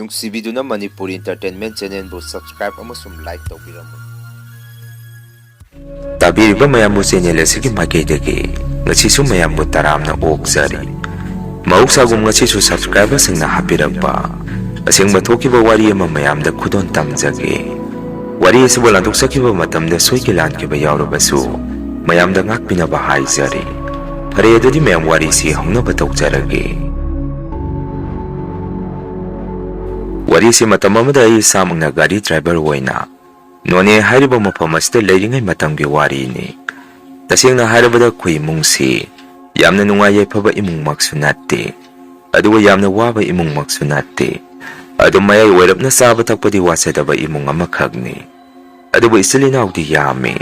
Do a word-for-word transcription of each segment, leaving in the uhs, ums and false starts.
ꯅꯨꯡꯁꯤꯕꯤꯗꯨꯅ Manipur Entertainment Channelꯕꯨ subscribe ꯑꯃꯁꯨꯡ like ꯇꯧꯕꯤꯔꯝꯃꯨ꯫ ꯇꯥꯕꯤꯔꯤꯕ ꯃꯌꯥꯝꯕꯨ channel ꯑꯁꯤꯒꯤ ꯃꯥꯏꯀꯩꯗꯒꯤ ꯉꯁꯤꯁꯨ ꯃꯌꯥꯝꯕꯨ ꯇꯔꯥꯝꯅ ꯑꯣꯛꯆꯔꯤ꯫ ꯃꯍꯧꯁꯥꯒꯨꯝ ꯉꯁꯤꯁꯨ subscriberꯁꯤꯡꯅ ꯍꯥꯞꯄꯤꯔꯛꯄ ꯑꯁꯦꯡꯕ ꯊꯣꯛꯈꯤꯕ ꯋꯥꯔꯤ ꯑꯃ ꯃꯌꯥꯝꯗ ꯈꯨꯗꯣꯜ ꯇꯝꯖꯒꯦ꯫ ꯋꯥꯔꯤ ꯑꯁꯤꯕꯨ ꯂꯥꯟꯊꯣꯛꯆꯈꯤꯕ ꯃꯇꯝꯗ ꯁꯣꯏꯈꯤ ꯂꯥꯟꯈꯤꯕ ꯌꯥꯎꯔꯕꯁꯨ ꯃꯌꯥꯝꯗ ꯉꯥꯛꯄꯤꯅꯕ ꯍꯥꯏꯖꯔꯤ꯫ ꯐꯔꯦ, ꯑꯗꯨꯗꯤ ꯃꯌꯥꯝ ꯋꯥꯔꯤꯁꯤ ꯍꯧꯅꯕ ꯇꯧꯖꯔꯒꯦ꯫ ꯋꯥꯔꯤꯁꯤ ꯃꯇꯝ ꯑꯃꯗ ꯑꯩ ꯏꯁꯥꯃꯛꯅ ꯒꯥꯔꯤ driver ꯑꯣꯏꯅ ꯅꯣꯅꯦ ꯍꯥꯏꯔꯤꯕ ꯃꯐꯝ ꯑꯁꯤꯗ ꯂꯩꯔꯤꯉꯩ ꯃꯇꯝꯒꯤ ꯋꯥꯔꯤꯅꯤ꯫ ꯇꯁꯦꯡꯅ ꯍꯥꯏꯔꯕꯗ ꯑꯩꯈꯣꯏ ꯏꯃꯨꯡꯁꯤ ꯌꯥꯝꯅ ꯅꯨꯡꯉꯥꯏ ꯌꯥꯏꯐꯕ ꯏꯃꯨꯡꯃꯛꯁꯨ ꯅꯠꯇꯦ, ꯑꯗꯨꯒ ꯌꯥꯝꯅ ꯋꯥꯕ ꯏꯃꯨꯡꯃꯛꯁꯨ ꯅꯠꯇꯦ꯫ ꯑꯗꯨꯝ ꯃꯌꯥꯏ ꯑꯣꯏꯔꯞꯅ ꯆꯥꯕ ꯊꯛꯄꯗꯤ ꯋꯥꯠꯆꯗꯕ ꯏꯃꯨꯡ ꯑꯃꯈꯛꯅꯤ꯫ ꯑꯗꯨꯕꯨ ꯏꯆꯤꯜ ꯏꯅꯥꯎꯗꯤ ꯌꯥꯝꯃꯤ꯫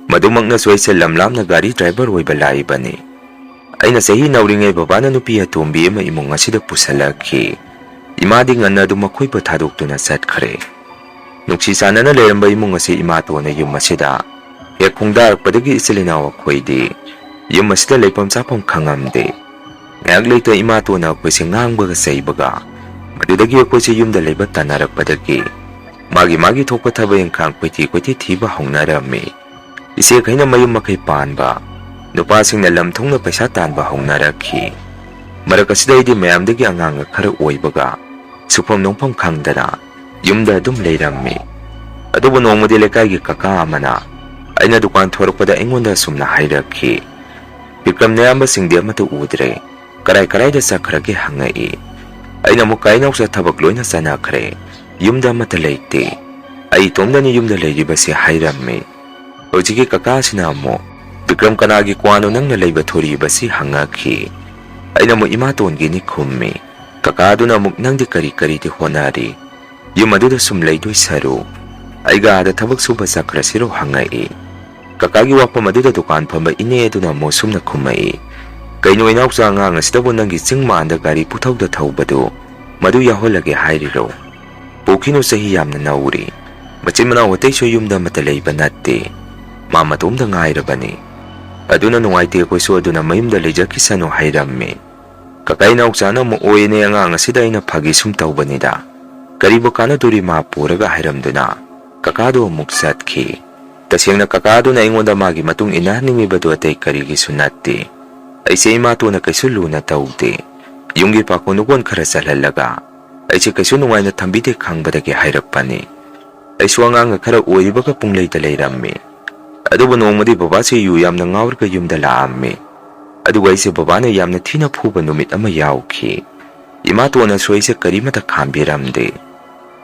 ꯃꯗꯨꯃꯛꯅꯁꯨ ꯑꯩꯁꯦ ꯂꯝ ꯂꯥꯞꯅ ꯒꯥꯔꯤ driver ꯑꯣꯏꯕ ꯂꯥꯛꯏꯕꯅꯤ꯫ ꯑꯩꯅ ꯆꯍꯤ ꯅꯧꯔꯤꯉꯩ ꯕꯕꯥꯅ ꯅꯨꯄꯤ ꯑꯇꯣꯝꯕꯤ ꯑꯃ ꯏꯃꯨꯡ ꯑꯁꯤꯗ ꯄꯨꯁꯜꯂꯛꯈꯤ꯫ ꯏꯃꯥꯗꯤ ꯉꯟꯅ ꯑꯗꯨꯝ ꯃꯈꯣꯏꯕꯨ ꯊꯥꯗꯣꯛꯇꯨꯅ ꯆꯠꯈ꯭ꯔꯦ꯫ ꯅꯨꯡꯁꯤ ꯆꯥꯟꯅꯅ ꯂꯩꯔꯝꯕ ꯏꯃꯨꯡ ꯑꯁꯤ ꯏꯃꯥꯇꯣꯟꯅ ꯌꯨꯝ ꯑꯁꯤꯗ ꯍꯦꯛ ꯈꯣꯡꯗꯥꯔꯛꯄꯗꯒꯤ ꯏꯆꯤꯜ ꯏꯅꯥꯎ ꯑꯩꯈꯣꯏꯗꯤ ꯌꯨꯝ ꯑꯁꯤꯗ ꯂꯩꯐꯝ ꯆꯥꯐꯝ ꯈꯪꯉꯝꯗꯦ꯫ ꯉꯥꯏꯍꯥꯛ ꯂꯩꯇ ꯏꯃꯥꯇꯣꯟꯅ ꯑꯩꯈꯣꯏꯁꯦ ꯉꯥꯡꯕꯒ ꯆꯩꯕꯒ, ꯃꯗꯨꯗꯒꯤ ꯑꯩꯈꯣꯏꯁꯦ ꯌꯨꯝꯗ ꯂꯩꯕ ꯇꯟꯅꯔꯛꯄꯗꯒꯤ ꯃꯥꯒꯤ ꯃꯥꯒꯤ ꯊꯣꯛꯄ ꯊꯕꯛ ꯏꯪꯈꯥꯡ ꯀꯣꯏꯊꯤ ꯀꯣꯏꯊꯤ ꯊꯤꯕ ꯍꯧꯅꯔꯝꯃꯤ꯫ ꯏꯆꯦꯈꯩꯅ ꯃꯌꯨꯝ ꯃꯀꯩ ꯄꯥꯟꯕ, ꯅꯨꯄꯥꯁꯤꯡꯅ ꯂꯝ ꯊꯣꯡꯅ ꯄꯩꯁꯥ ꯇꯥꯟꯕ ꯍꯧꯅꯔꯛꯈꯤ꯫ ꯃꯔꯛ ꯑꯁꯤꯗ ꯑꯩꯗꯤ ꯃꯌꯥꯝꯗꯒꯤ ꯑꯉꯥꯡꯒ ꯈꯔ ꯑꯣꯏꯕꯒ ꯁꯨꯐꯝ ꯅꯣꯝꯐꯝ ꯈꯪꯗꯅ ꯌꯨꯝꯗ ꯑꯗꯨꯝ ꯂꯩꯔꯝꯃꯤ꯫ ꯑꯗꯨꯕꯨ ꯅꯣꯡꯃꯗꯤ ꯂꯩꯀꯥꯏꯒꯤ ꯀꯀꯥ ꯑꯃꯅ ꯑꯩꯅ ꯗꯨꯀꯥꯟ ꯊꯣꯔꯛꯄꯗ ꯑꯩꯉꯣꯟꯗ ꯑꯁꯨꯝꯅ ꯍꯥꯏꯔꯛꯈꯤ, "ꯕꯤꯀ꯭ꯔꯝ, ꯅꯌꯥꯝꯕꯁꯤꯡꯗꯤ ꯑꯃꯠꯇ ꯎꯗ꯭ꯔꯦ, ꯀꯔꯥꯏ ꯀꯔꯥꯏꯗ ꯆꯠꯈ꯭ꯔꯒꯦ?" ꯍꯪꯉꯛꯏ꯫ ꯑꯩꯅ ꯑꯃꯨꯛ, "ꯀꯥ ꯏꯅꯥꯎꯆꯥ ꯊꯕꯛ ꯂꯣꯏꯅ ꯆꯠꯅꯈ꯭ꯔꯦ, ꯌꯨꯝꯗ ꯑꯃꯠꯇ ꯂꯩꯇꯦ, ꯑꯩ ꯏꯇꯣꯝꯗꯅꯤ ꯌꯨꯝꯗ ꯂꯩꯔꯤꯕꯁꯦ" ꯍꯥꯏꯔꯝꯃꯤ꯫ ꯍꯧꯖꯤꯛꯀꯤ ꯀꯀꯥꯁꯤꯅ ꯑꯃꯨꯛ, "ꯕꯤꯀ꯭ꯔꯝ, ꯀꯅꯥꯒꯤ ꯀ꯭ꯋꯥꯅꯣ ꯅꯪꯅ ꯂꯩꯕ ꯊꯣꯔꯤꯕꯁꯤ?" ꯍꯪꯉꯛꯈꯤ꯫ ꯑꯩꯅ ꯑꯃꯨꯛ, "ꯏꯃꯥꯇꯣꯟꯒꯤꯅꯤ" ꯈꯨꯝꯃꯤ꯫ ꯀꯀꯥꯗꯨꯅ ꯑꯃꯨꯛ, "ꯅꯪꯗꯤ ꯀꯔꯤ ꯀꯔꯤꯗꯤ ꯍꯣꯠꯅꯔꯤ? ꯌꯨꯝ ꯑꯗꯨꯗ ꯁꯨꯝ ꯂꯩꯗꯣꯏ ꯁꯔꯨꯛ ꯑꯩꯒ ꯑꯥꯗ ꯊꯕꯛ ꯁꯨꯕ ꯆꯠꯈ꯭ꯔꯁꯤꯔꯣ?" ꯍꯪꯉꯛꯏ꯫ ꯀꯀꯥꯒꯤ ꯋꯥꯐꯝ ꯑꯗꯨꯗ ꯗꯨꯀꯥꯟ ꯐꯝꯕ ꯏꯅꯦ ꯑꯗꯨꯅ ꯑꯃꯨꯛ ꯁꯨꯝꯅ ꯈꯨꯝꯃꯛꯏ, "ꯀꯩꯅꯣ ꯏꯅꯥꯎꯆꯥ, ꯑꯉꯥꯡ ꯑꯁꯤꯗꯕꯨ ꯅꯪꯒꯤ ꯆꯤꯡ ꯃꯥꯟꯗ ꯒꯥꯔꯤ ꯄꯨꯊꯧꯗ ꯊꯧꯕꯗꯨ ꯃꯗꯨ ꯌꯥꯎꯍꯜꯂꯒꯦ ꯍꯥꯏꯔꯤꯔꯣ? ꯄꯣꯛꯈꯤꯅꯨ, ꯆꯍꯤ ꯌꯥꯝꯅ ꯅꯧꯔꯤ꯫ ꯃꯆꯤꯟ ꯃꯅꯥꯎ ꯑꯇꯩꯁꯨ ꯌꯨꯝꯗ ꯑꯃꯠꯇ ꯂꯩꯕ ꯅꯠꯇꯦ꯫ ꯃꯥ ꯃꯇꯣꯝꯗ ꯉꯥꯏꯔꯕꯅꯤ꯫ ꯑꯗꯨꯅ ꯅꯨꯡꯉꯥꯏꯇꯦ, ꯑꯩꯈꯣꯏꯁꯨ ꯑꯗꯨꯅ ꯃꯌꯨꯝꯗ ꯂꯩꯖꯈꯤꯁꯅꯨ" ꯍꯥꯏꯔꯝꯃꯤ꯫ "ꯀꯀꯥ ꯏꯅꯥꯎꯆꯥꯅ ꯑꯃꯨꯛ ꯑꯣꯏꯅꯦ ꯑꯉꯥꯡ ꯑꯁꯤꯗ ꯑꯩꯅ ꯐꯥꯒꯤ ꯁꯨꯝ ꯇꯧꯕꯅꯤꯗ꯫ ꯀꯔꯤꯕꯨ ꯀꯥꯟꯅꯗꯣꯔꯤ ꯃꯥ ꯄꯨꯔꯒ?" ꯍꯥꯏꯔꯝꯗꯨꯅ ꯀꯀꯥꯗꯣ ꯑꯃꯨꯛ ꯆꯠꯈꯤ꯫ ꯇꯁꯦꯡꯅ ꯀꯀꯥꯗꯨꯅ ꯑꯩꯉꯣꯟꯗ ꯃꯥꯒꯤ ꯃꯇꯨꯡ ꯏꯟꯅꯍꯟꯅꯤꯡꯉꯤꯕꯗꯨ ꯑꯇꯩ ꯀꯔꯤꯒꯤꯁꯨ ꯅꯠꯇꯦ꯫ ꯑꯩꯁꯦ ꯏꯃꯥꯇꯣꯟꯅ ꯀꯩꯁꯨ ꯂꯨꯅ ꯇꯧꯗꯦ꯫ ꯌꯨꯝꯒꯤ ꯄꯥꯈꯣꯟ ꯅꯨꯀꯣꯟ ꯈꯔ ꯆꯠꯍꯜꯂꯒ ꯑꯩꯁꯦ ꯀꯩꯁꯨ ꯅꯨꯡꯉꯥꯏꯅ ꯊꯝꯕꯤꯗꯦ ꯈꯪꯕꯗꯒꯤ ꯍꯥꯏꯔꯛꯄꯅꯤ꯫ ꯑꯩꯁꯨ ꯑꯉꯥꯡꯒ ꯈꯔ ꯑꯣꯏꯔꯤꯕꯒ ꯄꯨꯡꯂꯩꯗ ꯂꯩꯔꯝꯃꯤ꯫ ꯑꯗꯨꯕꯨ ꯅꯣꯡꯃꯗꯤ ꯕꯕꯥꯁꯦ ꯌꯨ ꯌꯥꯝꯅ ꯉꯥꯎꯔꯒ ꯌꯨꯝꯗ ꯂꯥꯛꯑꯝꯃꯤ꯫ ꯑꯗꯨꯒ ꯑꯩꯁꯦ ꯕꯕꯥꯅ ꯌꯥꯝꯅ ꯊꯤꯅ ꯐꯨꯕ ꯅꯨꯃꯤꯠ ꯑꯃ ꯌꯥꯎꯈꯤ꯫ ꯏꯃꯥꯇꯣꯟꯅꯁꯨ ꯑꯩꯁꯦ ꯀꯔꯤꯃꯠꯇ ꯈꯥꯝꯕꯤꯔꯝꯗꯦ꯫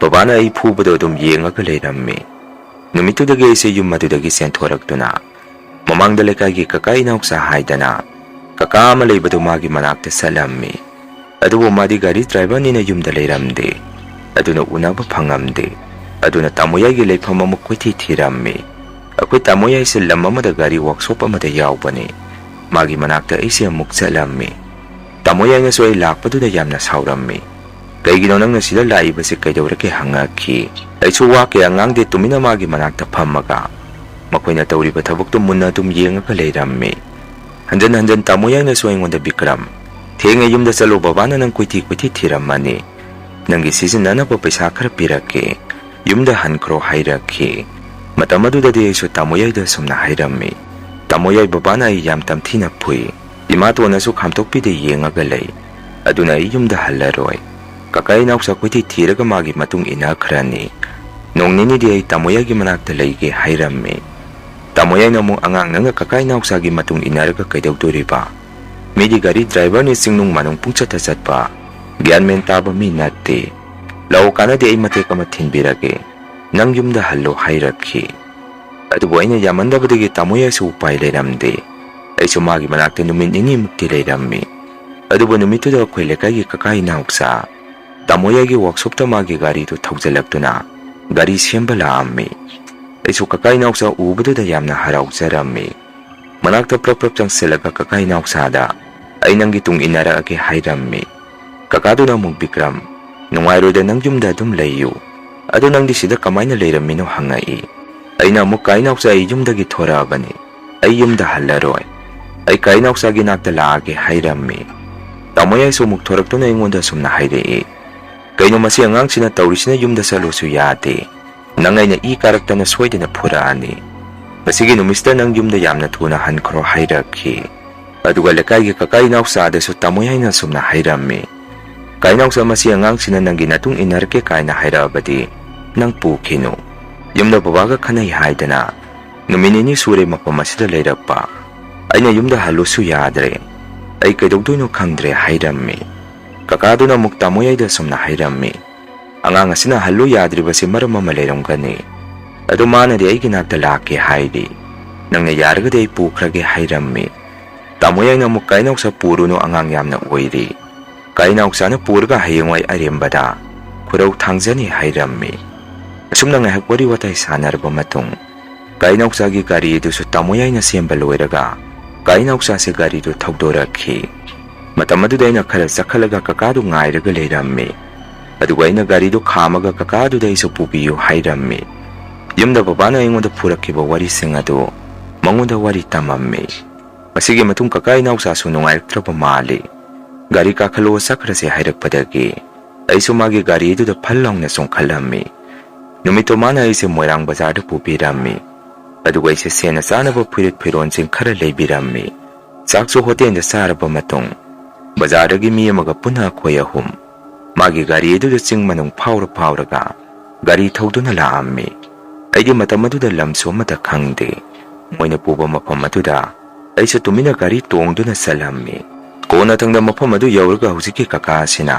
ꯕꯕꯥꯅ ꯑꯩ ꯐꯨꯕꯗꯣ ꯑꯗꯨꯝ ꯌꯦꯡꯉꯒ ꯂꯩꯔꯝꯃꯤ꯫ ꯅꯨꯃꯤꯠꯇꯨꯗꯒꯤ ꯑꯩꯁꯦ ꯌꯨꯝ ꯑꯗꯨꯗꯒꯤ ꯆꯦꯟꯊꯣꯔꯛꯇꯨꯅ ꯃꯃꯥꯡꯗ ꯂꯩꯀꯥꯏꯒꯤ ꯀꯀꯥ ꯏꯅꯥꯎꯆꯥ ꯍꯥꯏꯗꯅ ꯀꯀꯥ ꯑꯃ ꯂꯩꯕꯗꯨ ꯃꯥꯒꯤ ꯃꯅꯥꯛꯇ ꯆꯠꯂꯝꯃꯤ꯫ ꯑꯗꯨꯕꯨ ꯃꯥꯗꯤ ꯒꯥꯔꯤ ꯗ꯭ꯔꯥꯏꯚꯔꯅꯤꯅ ꯌꯨꯝꯗ ꯂꯩꯔꯝꯗꯦ꯫ ꯑꯗꯨꯅ ꯎꯅꯕ ꯐꯪꯉꯝꯗꯦ꯫ ꯑꯗꯨꯅ ꯇꯥꯃꯣ ꯌꯥꯏꯒꯤ ꯂꯩꯐꯝ ꯑꯃꯨꯛ ꯀꯣꯏꯊꯤ ꯊꯤꯔꯝꯃꯤ꯫ ꯑꯩꯈꯣꯏ ꯇꯥꯃꯣ ꯌꯥꯏꯁꯦ ꯂꯝ ꯑꯃꯗ ꯒꯥꯔꯤ ꯋꯥꯛꯁꯣꯞ ꯑꯃꯗ ꯌꯥꯎꯕꯅꯤ꯫ ꯃꯥꯒꯤ ꯃꯅꯥꯛꯇ ꯑꯩꯁꯦ ꯑꯃꯨꯛ ꯆꯠꯂꯝꯃꯤ꯫ ꯇꯥꯃꯣ ꯌꯥꯏꯅꯁꯨ ꯑꯩ ꯂꯥꯛꯄꯗꯨꯗ ꯌꯥꯝꯅ ꯁꯥꯎꯔꯝꯃꯤ꯫ "ꯀꯩꯒꯤꯅꯣ ꯅꯪꯅ ꯁꯤꯗ ꯂꯥꯛꯏꯕꯁꯦ, ꯀꯩꯗꯧꯔꯒꯦ?" ꯍꯪꯉꯛꯈꯤ꯫ ꯑꯩꯁꯨ ꯋꯥ ꯀꯌꯥ ꯉꯥꯡꯗꯦ, ꯇꯨꯃꯤꯟꯅ ꯃꯥꯒꯤ ꯃꯅꯥꯛꯇ ꯐꯝꯃꯒ ꯃꯈꯣꯏꯅ ꯇꯧꯔꯤꯕ ꯊꯕꯛꯇꯨ ꯃꯨꯟꯅ ꯑꯗꯨꯝ ꯌꯦꯡꯉꯒ ꯂꯩꯔꯝꯃꯤ꯫ ꯍꯟꯖꯟ ꯍꯟꯖꯟ ꯇꯥꯃꯣ ꯌꯥꯏꯅꯁꯨ ꯑꯩꯉꯣꯟꯗ, "ꯕꯤꯀ꯭ꯔꯝ, ꯊꯦꯡꯉꯦ, ꯌꯨꯝꯗ ꯆꯠꯂꯣ, ꯕꯕꯥꯅ ꯅꯪ ꯀꯣꯏꯊꯤ ꯀꯣꯏꯊꯤ ꯊꯤꯔꯝꯃꯅꯤ꯫ ꯅꯪꯒꯤ ꯁꯤꯖꯤꯟꯅꯅꯕ ꯄꯩꯁꯥ ꯈꯔ ꯄꯤꯔꯛꯀꯦ, ꯌꯨꯝꯗ ꯍꯟꯈ꯭ꯔꯣ" ꯍꯥꯏꯔꯛꯈꯤ꯫ ꯃꯇꯝ ꯑꯗꯨꯗꯗꯤ ꯑꯩꯁꯨ ꯇꯥꯃꯣ ꯌꯥꯏꯗ ꯑꯁꯨꯝꯅ ꯍꯥꯏꯔꯝꯃꯤ꯫ "ꯇꯥꯃꯣ ꯌꯥꯏ, ꯕꯕꯥꯅ ꯑꯩ ꯌꯥꯝ ꯇꯝꯊꯤꯅ ꯐꯨꯏ꯫ ꯏꯃꯥꯇꯣꯟꯅꯁꯨ ꯈꯥꯝꯇꯣꯛꯄꯤꯗꯦ, ꯌꯦꯡꯉꯒ ꯂꯩ꯫ ꯑꯗꯨꯅ ꯑꯩ ꯌꯨꯝꯗ ꯍꯜꯂꯔꯣꯏ꯫ ꯀꯀꯥ ꯏꯅꯥꯎꯆꯥ ꯀꯣꯏꯊꯤ ꯊꯤꯔꯒ ꯃꯥꯒꯤ ꯃꯇꯨꯡ ꯏꯟꯅꯈ꯭ꯔꯅꯤ꯫ ꯅꯣꯡ ꯅꯤꯅꯤꯗꯤ ꯑꯩ ꯇꯥꯃꯣ ꯌꯥꯏꯒꯤ ꯃꯅꯥꯛꯇ ꯂꯩꯒꯦ" ꯍꯥꯏꯔꯝꯃꯤ꯫ ꯇꯥꯃꯣ ꯌꯥꯏꯅ ꯑꯃꯨꯛ, "ꯑꯉꯥꯡ ꯅꯪꯅ ꯀꯀꯥ ꯏꯅꯥꯎꯆꯥꯒꯤ ꯃꯇꯨꯡ ꯏꯟꯅꯔꯒ ꯀꯩꯗꯧꯗꯣꯔꯤꯕ? ꯃꯤꯗꯤ ꯒꯥꯔꯤ ꯗ꯭ꯔꯥꯏꯚꯔꯅꯤ, ꯆꯤꯡꯅꯨꯡ ꯃꯥꯅꯨꯡ ꯄꯨꯡꯆꯠꯇ ꯆꯠꯄ, ꯒ꯭ꯌꯥꯟ ꯃꯦꯟ ꯇꯥꯕ ꯃꯤ ꯅꯠꯇꯦ꯫ ꯂꯥꯛꯑꯣ, ꯀꯥꯟꯅꯗꯦ, ꯑꯩ ꯃꯇꯦꯛ ꯑꯃ ꯊꯤꯟꯕꯤꯔꯒꯦ, ꯅꯪ ꯌꯨꯝꯗ ꯍꯜꯂꯣ" ꯍꯥꯏꯔꯛꯈꯤ꯫ ꯑꯗꯨꯕꯨ ꯑꯩꯅ ꯌꯥꯝꯃꯟꯗꯕꯗꯒꯤ ꯇꯥꯃꯣ ꯌꯥꯏꯁꯨ ꯎꯄꯥꯏ ꯂꯩꯔꯝꯗꯦ꯫ ꯑꯩꯁꯨ ꯃꯥꯒꯤ ꯃꯅꯥꯛꯇ ꯅꯨꯃꯤꯠ ꯅꯤꯅꯤꯃꯨꯛꯇꯤ ꯂꯩꯔꯝꯃꯤ꯫ ꯑꯗꯨꯕꯨ ꯅꯨꯃꯤꯠꯇꯨꯗ ꯑꯩꯈꯣꯏ ꯂꯩꯀꯥꯏꯒꯤ ꯀꯀꯥ ꯏꯅꯥꯎꯆꯥ ꯇꯥꯃꯣ ꯌꯥꯏꯒꯤ ꯋꯥꯛꯁꯣꯞꯇ ꯃꯥꯒꯤ ꯒꯥꯔꯤꯗꯨ ꯊꯧꯖꯤꯜꯂꯛꯇꯨꯅ ꯒꯥꯔꯤ ꯁꯦꯝꯕ ꯂꯥꯛꯑꯝꯃꯤ꯫ ꯑꯩꯁꯨ ꯀꯀꯥ ꯏꯅꯥꯎꯆꯥ ꯎꯕꯗꯨꯗ ꯌꯥꯝꯅ ꯍꯔꯥꯎꯖꯔꯝꯃꯤ꯫ ꯃꯅꯥꯛꯇ ꯄ꯭ꯔꯞ ꯄ꯭ꯔꯞ ꯆꯪꯁꯤꯜꯂꯒ ꯀꯀꯥ ꯏꯅꯥꯎꯆꯥꯗ, "ꯑꯩ ꯅꯪꯒꯤ ꯇꯨꯡ ꯏꯟꯅꯔꯛꯑꯒꯦ" ꯍꯥꯏꯔꯝꯃꯤ꯫ ꯀꯀꯥꯗꯨꯅ ꯑꯃꯨꯛ, "ꯕꯤꯀ꯭ꯔꯝ, ꯅꯨꯡꯉꯥꯏꯔꯣꯏꯗ, ꯅꯪ ꯌꯨꯝꯗ ꯑꯗꯨꯝ ꯂꯩꯌꯨ꯫ ꯑꯗꯣ ꯅꯪꯗꯤ ꯁꯤꯗ ꯀꯃꯥꯏꯅ ꯂꯩꯔꯝꯃꯤꯅꯣ?" ꯍꯪꯉꯛꯏ꯫ ꯑꯩꯅ ꯑꯃꯨꯛ, "ꯀꯥ ꯏꯅꯥꯎꯆꯥ, ꯑꯩ ꯌꯨꯝꯗꯒꯤ ꯊꯣꯔꯛꯑꯕꯅꯤ꯫ ꯑꯩ ꯌꯨꯝꯗ ꯍꯜꯂꯔꯣꯏ꯫ ꯑꯩ ꯀꯥ ꯏꯅꯥꯎꯆꯥꯒꯤ ꯅꯥꯛꯇ ꯂꯥꯛꯑꯒꯦ" ꯍꯥꯏꯔꯝꯃꯤ꯫ ꯇꯥꯃꯣꯌꯥꯏꯁꯨ ꯑꯃꯨꯛ ꯊꯣꯔꯛꯇꯨꯅ ꯑꯩꯉꯣꯟꯗ ꯑꯁꯨꯝꯅ ꯍꯥꯏꯔꯛꯏ, "ꯀꯩꯅꯣ ꯃꯁꯤ ꯑꯉꯥꯡꯁꯤꯅ ꯇꯧꯔꯤꯁꯤꯅ? ꯌꯨꯝꯗ ꯆꯠꯂꯨꯁꯨ ꯌꯥꯗꯦ꯫ ꯅꯪ ꯑꯩꯅ ꯏ ꯀꯥꯔꯛꯇꯅ ꯁꯣꯏꯗꯅ ꯐꯨꯔꯛꯑꯅꯤ꯫ ꯃꯁꯤꯒꯤ ꯅꯨꯃꯤꯠꯁꯤꯗ ꯅꯪ ꯌꯨꯝꯗ ꯌꯥꯝꯅ ꯊꯨꯅ ꯍꯟꯈ꯭ꯔꯣ" ꯍꯥꯏꯔꯛꯈꯤ꯫ ꯑꯗꯨꯒ ꯂꯩꯀꯥꯏꯒꯤ ꯀꯀꯥ ꯏꯅꯥꯎꯆꯥꯗꯁꯨ ꯇꯥꯃꯣꯌꯥꯏꯅ ꯑꯁꯨꯝꯅ ꯍꯥꯏꯔꯝꯃꯤ, "ꯀꯥ ꯏꯅꯥꯎꯆꯥ, ꯃꯁꯤ ꯑꯉꯥꯡꯁꯤꯅ ꯅꯪꯒꯤ ꯅꯇꯨꯡ ꯏꯟꯅꯔꯛꯀꯦ ꯀꯥꯏꯅ ꯍꯥꯏꯔꯛꯑꯕꯗꯤ ꯅꯪ ꯄꯨꯈꯤꯅꯨ꯫ ꯌꯨꯝꯗ ꯕꯕꯥꯒ ꯈꯟꯅꯩ ꯍꯥꯏꯗꯅ ꯅꯨꯃꯤꯠ ꯅꯤꯅꯤ ꯁꯨꯔꯦ ꯃꯐꯝ ꯑꯁꯤꯗ ꯂꯩꯔꯛꯄ꯫ ꯑꯩꯅ ꯌꯨꯝꯗ ꯍꯜꯂꯨꯁꯨ ꯌꯥꯗ꯭ꯔꯦ꯫ ꯑꯩ ꯀꯩꯗꯧꯗꯣꯏꯅꯣ ꯈꯪꯗ꯭ꯔꯦ" ꯍꯥꯏꯔꯝꯃꯤ꯫ ꯀꯀꯥꯗꯨꯅ ꯑꯃꯨꯛ ꯇꯥꯃꯣꯌꯥꯏꯗ ꯑꯁꯨꯝꯅ ꯍꯥꯏꯔꯝꯃꯤ, "ꯑꯉꯥꯡ ꯑꯁꯤꯅ ꯍꯜꯂꯨ ꯌꯥꯗ꯭ꯔꯤꯕꯁꯤ ꯃꯔꯝ ꯑꯃ ꯂꯩꯔꯝꯒꯅꯤ꯫ ꯑꯗꯨ ꯃꯥꯅꯗꯤ ꯑꯩꯒꯤ ꯅꯥꯛꯇ ꯂꯥꯛꯀꯦ ꯍꯥꯏꯔꯤ꯫ ꯅꯪꯅ ꯌꯥꯔꯒꯗꯤ ꯑꯩ ꯄꯨꯈ꯭ꯔꯒꯦ" ꯍꯥꯏꯔꯝꯃꯤ꯫ ꯇꯥꯃꯣꯌꯥꯏꯅ ꯑꯃꯨꯛ, "ꯀꯥ ꯏꯅꯥꯎꯆꯥ, ꯄꯨꯔꯨꯅꯨ, ꯑꯉꯥꯡ ꯌꯥꯝꯅ ꯑꯣꯏꯔꯤ꯫ ꯀꯥ ꯏꯅꯥꯎꯆꯥꯅ ꯄꯨꯔꯒ ꯍꯌꯦꯡꯋꯥꯏ ꯑꯔꯦꯝꯕꯗ ꯈꯨꯔꯧ ꯊꯥꯡꯖꯅꯤ" ꯍꯥꯏꯔꯝꯃꯤ꯫ ꯑꯁꯨꯝꯅ ꯉꯥꯏꯍꯥꯛ ꯋꯥꯔꯤ ꯋꯥꯇꯥꯏ ꯁꯥꯟꯅꯔꯕ ꯃꯇꯨꯡ, ꯀꯥ ꯏꯅꯥꯎꯆꯥꯒꯤ ꯒꯥꯔꯤ ꯑꯗꯨꯁꯨ ꯇꯥꯃꯣꯌꯥꯏꯅ ꯁꯦꯝꯕ ꯂꯣꯏꯔꯒ ꯀꯥ ꯏꯅꯥꯎꯆꯥꯁꯦ ꯒꯥꯔꯤꯗꯨ ꯊꯧꯗꯣꯔꯛꯈꯤ꯫ ꯃꯇꯝ ꯑꯗꯨꯗ ꯑꯩꯅ ꯈꯔ ꯆꯠꯈꯠꯂꯒ ꯀꯀꯥꯗꯨ ꯉꯥꯏꯔꯒ ꯂꯩꯔꯝꯃꯤ꯫ ꯑꯗꯨꯒ ꯑꯩꯅ ꯒꯥꯔꯤꯗꯨ ꯈꯥꯝꯃꯒ ꯀꯀꯥꯗꯨꯗ ꯑꯩꯁꯨ ꯄꯨꯕꯤꯌꯨ ꯍꯥꯏꯔꯝꯃꯤ꯫ ꯌꯨꯝꯗ ꯕꯕꯥꯅ ꯑꯩꯉꯣꯟꯗ ꯐꯨꯔꯛꯈꯤꯕ ꯋꯥꯔꯤꯁꯤꯡ ꯑꯗꯨ ꯃꯉꯣꯟꯗ ꯋꯥꯔꯤ ꯇꯝꯃꯝꯃꯤ꯫ ꯃꯁꯤꯒꯤ ꯃꯇꯨꯡ ꯀꯀꯥ ꯏꯅꯥꯎꯆꯥꯁꯨ ꯅꯨꯡꯉꯥꯏꯔꯛꯇ꯭ꯔꯕ ꯃꯥꯜꯂꯤ꯫ "ꯒꯥꯔꯤ ꯀꯥꯈꯠꯂꯛꯑꯣ, ꯆꯠꯈ꯭ꯔꯁꯦ" ꯍꯥꯏꯔꯛꯄꯗꯒꯤ ꯑꯩꯁꯨ ꯃꯥꯒꯤ ꯒꯥꯔꯤꯗꯨꯗ ꯐꯜ ꯂꯥꯎꯅ ꯆꯣꯡꯈꯠꯂꯝꯃꯤ꯫ ꯅꯨꯃꯤꯠꯇꯨ ꯃꯥꯅ ꯑꯩꯁꯦ ꯃꯣꯏꯔꯥꯡ ꯕꯖꯥꯔꯗ ꯄꯨꯕꯤꯔꯝꯃꯤ꯫ ꯑꯗꯨꯒ ꯑꯩꯁꯦ ꯁꯦꯠꯅ ꯆꯥꯅꯕ ꯐꯨꯔꯤꯠ ꯐꯤꯔꯣꯟꯁꯤꯡ ꯈꯔ ꯂꯩꯕꯤꯔꯝꯃꯤ꯫ ꯆꯥꯛꯁꯨ ꯍꯣꯇꯦꯜꯗ ꯆꯥꯔꯕ ꯃꯇꯨꯡ, ꯕꯖꯥꯔꯗꯒꯤ ꯃꯤ ꯑꯃꯒ ꯄꯨꯟꯅ ꯑꯩꯈꯣꯏ ꯑꯍꯨꯝ ꯃꯥꯒꯤ ꯒꯥꯔꯤ ꯑꯗꯨꯗ ꯆꯤꯡ ꯃꯅꯨꯡ ꯐꯥꯎꯔ ꯐꯥꯎꯔꯒ ꯒꯥꯔꯤ ꯊꯧꯗꯨꯅ ꯂꯥꯛꯑꯝꯃꯤ꯫ ꯑꯩꯗꯤ ꯃꯇꯝ ꯑꯗꯨꯗ ꯂꯝꯁꯨ ꯑꯃꯠꯇ ꯈꯪꯗꯦ꯫ ꯃꯣꯏꯅ ꯄꯨꯕ ꯃꯐꯝ ꯑꯗꯨꯗ ꯑꯩꯁꯨ ꯇꯨꯃꯤꯟꯅ ꯒꯥꯔꯤ ꯇꯣꯡꯗꯨꯅ ꯆꯠꯂꯝꯃꯤ꯫ ꯀꯣꯟꯅꯊꯪꯗ ꯃꯐꯝ ꯑꯗꯨ ꯌꯧꯔꯒ ꯍꯧꯖꯤꯛꯀꯤ ꯀꯀꯥ ꯑꯁꯤꯅ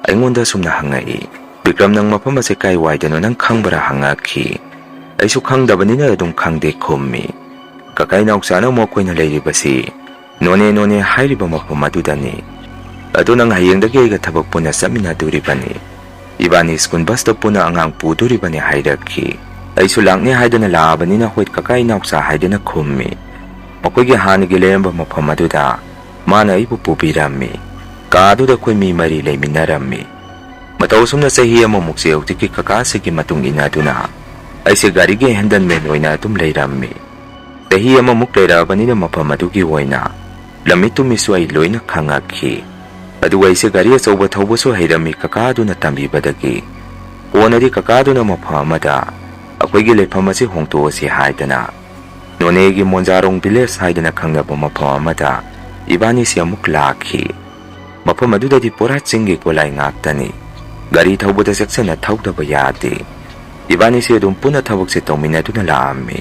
ꯑꯩꯉꯣꯟꯗ ꯑꯁꯨꯝꯅ ꯍꯪꯉꯛꯏ, "ꯕꯤꯀ꯭ꯔꯝ, ꯅꯪ ꯃꯐꯝ ꯑꯁꯦ ꯀꯥꯏꯋꯥꯏꯗꯅꯣ ꯅꯪ ꯈꯪꯕ꯭ꯔꯥ?" ꯍꯪꯉꯛꯈꯤ꯫ ꯑꯩꯁꯨ ꯈꯪꯗꯕꯅꯤꯅ ꯑꯗꯨꯝ "ꯈꯪꯗꯦ" ꯈꯨꯝꯃꯤ꯫ ꯀꯀꯥ ꯏꯅꯥꯎꯆꯥꯅ ꯑꯃꯨꯛ ꯑꯩꯈꯣꯏꯅ ꯂꯩꯔꯤꯕꯁꯤ ꯅꯣꯅꯦ ꯅꯣꯅꯦ ꯍꯥꯏꯔꯤꯕ ꯃꯐꯝ ꯑꯗꯨꯗꯅꯤ꯫ "ꯑꯗꯨ ꯅꯪ ꯍꯌꯦꯡꯗꯒꯤ ꯑꯩꯒ ꯊꯕꯛ ꯄꯨꯟꯅ ꯆꯠꯃꯤꯟꯅꯗꯣꯔꯤꯕꯅꯤ꯫ ꯏꯕꯥꯅꯤ ꯁ꯭ꯀꯨꯜ ꯕꯁꯇ ꯄꯨꯟꯅ ꯑꯉꯥꯡ ꯄꯨꯗꯣꯔꯤꯕꯅꯤ" ꯍꯥꯏꯔꯛꯈꯤ꯫ ꯑꯩꯁꯨ ꯂꯥꯛꯅꯤ ꯍꯥꯏꯗꯅ ꯂꯥꯛꯑꯕꯅꯤꯅ "ꯍꯣꯏ ꯀꯀꯥ ꯏꯅꯥꯎꯆꯥ" ꯍꯥꯏꯗꯨꯅ ꯈꯨꯝꯃꯤ꯫ ꯃꯈꯣꯏꯒꯤ ꯍꯥꯟꯅꯒꯤ ꯂꯩꯔꯝꯕ ꯃꯐꯝ ꯑꯗꯨꯗ ꯃꯥꯅ ꯑꯩꯕꯨ ꯄꯨꯕꯤꯔꯝꯃꯤ꯫ ꯀꯥ ꯑꯗꯨꯗ ꯑꯩꯈꯣꯏ ꯃꯤ ꯃꯔꯤ ꯂꯩꯃꯤꯟꯅꯔꯝꯃꯤ꯫ ꯃꯇꯧ ꯑꯁꯨꯝꯅ ꯆꯍꯤ ꯑꯃꯃꯨꯛꯁꯦ ꯍꯧꯖꯤꯛꯀꯤ ꯀꯀꯥꯁꯤꯒꯤ ꯃꯇꯨꯡ ꯏꯟꯅꯗꯨꯅ ꯑꯩꯁꯦ ꯒꯥꯔꯤꯒꯤ ꯍꯦꯟꯗꯜꯃꯦꯟ ꯑꯣꯏꯅ ꯑꯗꯨꯝ ꯂꯩꯔꯝꯃꯤ꯫ ꯆꯍꯤ ꯑꯃꯃꯨꯛ ꯂꯩꯔꯛꯑꯕꯅꯤꯅ ꯃꯐꯝ ꯑꯗꯨꯒꯤ ꯑꯣꯏꯅ ꯂꯝꯃꯤꯠ ꯇꯨꯃꯤꯠꯁꯨ ꯑꯩ ꯂꯣꯏꯅ ꯈꯪꯉꯛꯈꯤ꯫ ꯑꯗꯨꯒ ꯑꯩꯁꯦ ꯒꯥꯔꯤ ꯑꯆꯧꯕ ꯊꯧꯕꯁꯨ ꯍꯩꯔꯝꯃꯤ ꯀꯀꯥꯗꯨꯅ ꯇꯝꯕꯤꯕꯗꯒꯤ꯫ ꯀꯣꯟꯅꯗꯤ ꯀꯀꯥꯗꯨꯅ ꯃꯐꯝ ꯑꯃꯗ ꯑꯩꯈꯣꯏꯒꯤ ꯂꯩꯐꯝ ꯑꯁꯤ ꯍꯣꯡꯗꯣꯛꯑꯁꯤ ꯍꯥꯏꯗꯅ ꯅꯣꯅꯦꯒꯤ ꯃꯣꯟꯖꯥꯔꯣꯡ village ꯍꯥꯏꯗꯅ ꯈꯪꯅꯕ ꯃꯐꯝ ꯑꯃꯗ ꯏꯕꯥꯅꯤꯁꯦ ꯑꯃꯨꯛ ꯂꯥꯛꯈꯤ꯫ ꯃꯐꯝ ꯑꯗꯨꯗꯗꯤ ꯄꯨꯔꯥ ꯆꯤꯡꯒꯤ ꯒꯣꯂꯥꯏ ꯉꯥꯛꯇꯅꯤ꯫ ꯒꯥꯔꯤ ꯊꯧꯕꯗ ꯆꯦꯛꯁꯤꯟꯅ ꯊꯧꯗꯕ ꯌꯥꯗꯦ꯫ ꯏꯕꯥꯅꯤꯁꯦ ꯑꯗꯨꯝ ꯄꯨꯟꯅ ꯊꯕꯛꯁꯦ ꯇꯧꯃꯤꯟꯅꯗꯨꯅ ꯂꯥꯛꯑꯝꯃꯤ꯫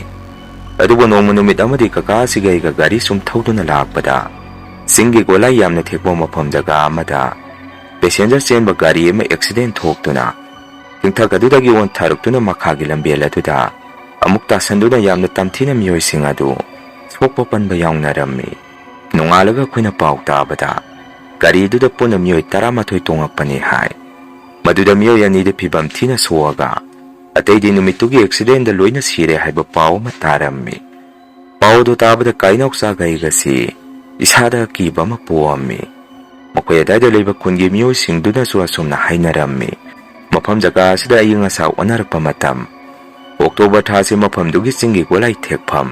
ꯑꯗꯨꯕꯨ ꯅꯣꯡꯃ ꯅꯨꯃꯤꯠ ꯑꯃꯗꯤ ꯀꯀꯥ ꯑꯁꯤꯒ ꯑꯩꯒ ꯒꯥꯔꯤ ꯁꯨꯝ ꯊꯧꯗꯨꯅ ꯂꯥꯛꯄꯗ ꯆꯤꯡꯒꯤ ꯒꯣꯂꯥꯏ ꯌꯥꯝꯅ ꯊꯦꯛꯄ ꯃꯐꯝ ꯖꯒꯥ ꯑꯃꯗ passenger ꯆꯦꯟꯕ ꯒꯥꯔꯤ ꯑꯃ accident ꯊꯣꯛꯇꯨꯅ ꯆꯤꯡꯊꯛ ꯑꯗꯨꯗꯒꯤ ꯑꯣꯟꯊꯔꯛꯇꯨꯅ ꯃꯈꯥꯒꯤ ꯂꯝꯕꯦꯜ ꯑꯗꯨꯗ ꯑꯃꯨꯛ ꯇꯥꯁꯟꯗꯨꯅ ꯌꯥꯝꯅ ꯇꯝꯊꯤꯅ ꯃꯤꯑꯣꯏꯁꯤꯡ ꯑꯗꯨ ꯁꯣꯛꯄ ꯄꯟꯕ ꯌꯥꯎꯅꯔꯝꯃꯤ꯫ ꯅꯣꯡꯉꯥꯜꯂꯒ ꯑꯩꯈꯣꯏꯅ ꯄꯥꯎ ꯇꯥꯕꯗ ꯒꯥꯔꯤꯗꯨꯗ ꯄꯨꯟꯅ ꯃꯤꯑꯣꯏ ꯇꯔꯥꯃꯥꯊꯣꯏ ꯇꯣꯡꯉꯛꯄꯅꯤ ꯍꯥꯏ꯫ ꯃꯗꯨꯗ ꯃꯤꯑꯣꯏ ꯑꯅꯤꯗꯤ ꯐꯤꯕꯝ ꯊꯤꯅ ꯁꯣꯛꯑꯒ ꯑꯇꯩꯗꯤ ꯅꯨꯃꯤꯠꯇꯨꯒꯤ accidentꯗ ꯂꯣꯏꯅ ꯁꯤꯔꯦ ꯍꯥꯏꯕ ꯄꯥꯎ ꯑꯃ ꯇꯥꯔꯝꯃꯤ꯫ ꯄꯥꯎ ꯑꯗꯨ ꯇꯥꯕꯗ ꯀꯥꯏꯅꯥꯎꯆꯥꯒ ꯑꯩꯒꯁꯤ ꯏꯁꯥꯗ ꯑꯀꯤꯕ ꯑꯃ ꯄꯣꯛꯑꯝꯃꯤ꯫ ꯃꯈꯣꯏ ꯑꯗꯥꯏꯗ ꯂꯩꯕ ꯈꯨꯟꯒꯤ ꯃꯤꯑꯣꯏꯁꯤꯡꯗꯨꯅꯁꯨ ꯑꯁꯨꯝꯅ ꯍꯥꯏꯅꯔꯝꯃꯤ, ꯃꯐꯝ ꯖꯒꯥ ꯑꯁꯤꯗ ꯑꯏꯪ ꯑꯁꯥ ꯑꯣꯟꯅꯔꯛꯄ ꯃꯇꯝ, ꯑꯣꯛꯇꯣꯕꯔ ꯊꯥꯁꯤ ꯃꯐꯝꯗꯨꯒꯤ ꯆꯤꯡꯒꯤ ꯒꯣꯂꯥꯏ ꯊꯦꯛꯐꯝ,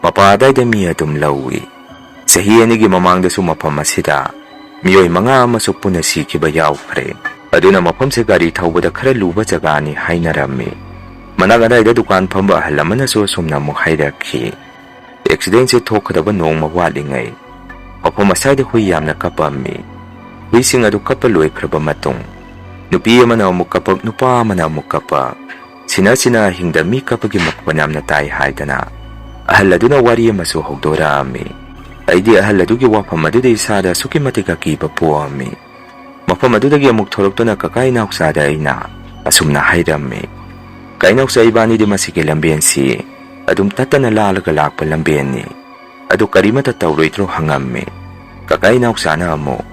ꯃꯄꯥ ꯑꯗꯥꯏꯗ ꯃꯤ ꯑꯗꯨꯝ ꯂꯧꯏ꯫ ꯆꯍꯤ ꯑꯅꯤꯒꯤ ꯃꯃꯥꯡꯗꯁꯨ ꯃꯐꯝ ꯑꯁꯤꯗ ꯃꯤꯑꯣꯏ ꯃꯉꯥ ꯑꯃꯁꯨ ꯄꯨꯟꯅ ꯁꯤꯈꯤꯕ ꯌꯥꯎꯈ꯭ꯔꯦ꯫ ꯑꯗꯨꯅ ꯃꯐꯝꯁꯦ ꯒꯥꯔꯤ ꯊꯧꯕꯗ ꯈꯔ ꯂꯨꯕ ꯖꯒꯥꯅꯤ ꯍꯥꯏꯅꯔꯝꯃꯤ꯫ ꯃꯅꯥꯛ ꯑꯗꯥꯏꯗ ꯗꯨꯀꯥꯟ ꯐꯝꯕ ꯑꯍꯜ ꯑꯃꯅꯁꯨ ꯑꯁꯨꯝꯅ ꯑꯃꯨꯛ ꯍꯥꯏꯔꯛꯈꯤ, accidentꯁꯦ ꯊꯣꯛꯀꯗꯕ ꯅꯣꯡꯃ ꯋꯥꯠꯂꯤꯉꯩ ꯃꯐꯝ ꯑꯁꯥꯏꯗ ꯍꯨꯏ ꯌꯥꯝꯅ ꯀꯞꯄꯝꯃꯤ꯫ ꯍꯨꯏꯁꯤꯡ ꯑꯗꯨ ꯀꯞꯄ ꯂꯣꯏꯈ꯭ꯔꯕ ꯃꯇꯨꯡ ꯅꯨꯄꯤ ꯑꯃꯅ ꯑꯃꯨꯛ ꯀꯞꯄꯛ, ꯅꯨꯄꯥ ꯑꯃꯅ ꯑꯃꯨꯛ ꯀꯞꯄꯛ, ꯁꯤꯅ ꯁꯤꯅ ꯑꯍꯤꯡꯗ ꯃꯤ ꯀꯞꯄꯒꯤ ꯃꯈꯣꯟ ꯌꯥꯝꯅ ꯇꯥꯏ ꯍꯥꯏꯗꯅ ꯑꯍꯜ ꯑꯗꯨꯅ ꯋꯥꯔꯤ ꯑꯃꯁꯨ ꯍꯧꯗꯣꯔꯛꯑꯝꯃꯤ꯫ ꯑꯩꯗꯤ ꯑꯍꯜ ꯑꯗꯨꯒꯤ ꯋꯥꯐꯝ ꯑꯗꯨꯗ ꯏꯁꯥꯗ ꯑꯁꯨꯛꯀꯤ ꯃꯇꯤꯛ ꯑꯀꯤꯕ ꯄꯣꯛꯑꯝꯃꯤ꯫ ꯃꯐꯝ ꯑꯗꯨꯗꯒꯤ ꯑꯃꯨꯛ ꯊꯣꯔꯛꯇꯨꯅ ꯀꯀꯥ ꯏꯅꯥꯎꯆꯥꯗ ꯑꯩꯅ ꯑꯁꯨꯝꯅ ꯍꯥꯏꯔꯝꯃꯤ, "ꯀꯥ ꯏꯅꯥꯎꯆꯥ, ꯏꯕꯥꯅꯤꯗꯤ ꯃꯁꯤꯒꯤ ꯂꯝꯕꯦꯟꯁꯤ ꯑꯗꯨꯝ ꯇꯠꯇꯅ ꯂꯥꯜꯂꯒ ꯂꯥꯛꯄ ꯂꯝꯕꯦꯟꯅꯤ꯫ ꯑꯗꯨ ꯀꯔꯤꯃꯇ ꯇꯧꯔꯣꯏꯗ꯭ꯔꯣ?" ꯍꯪꯉꯝꯃꯤ꯫ ꯀꯀꯥ ꯏꯅꯥꯎꯆꯥꯅ ꯑꯃꯨꯛ,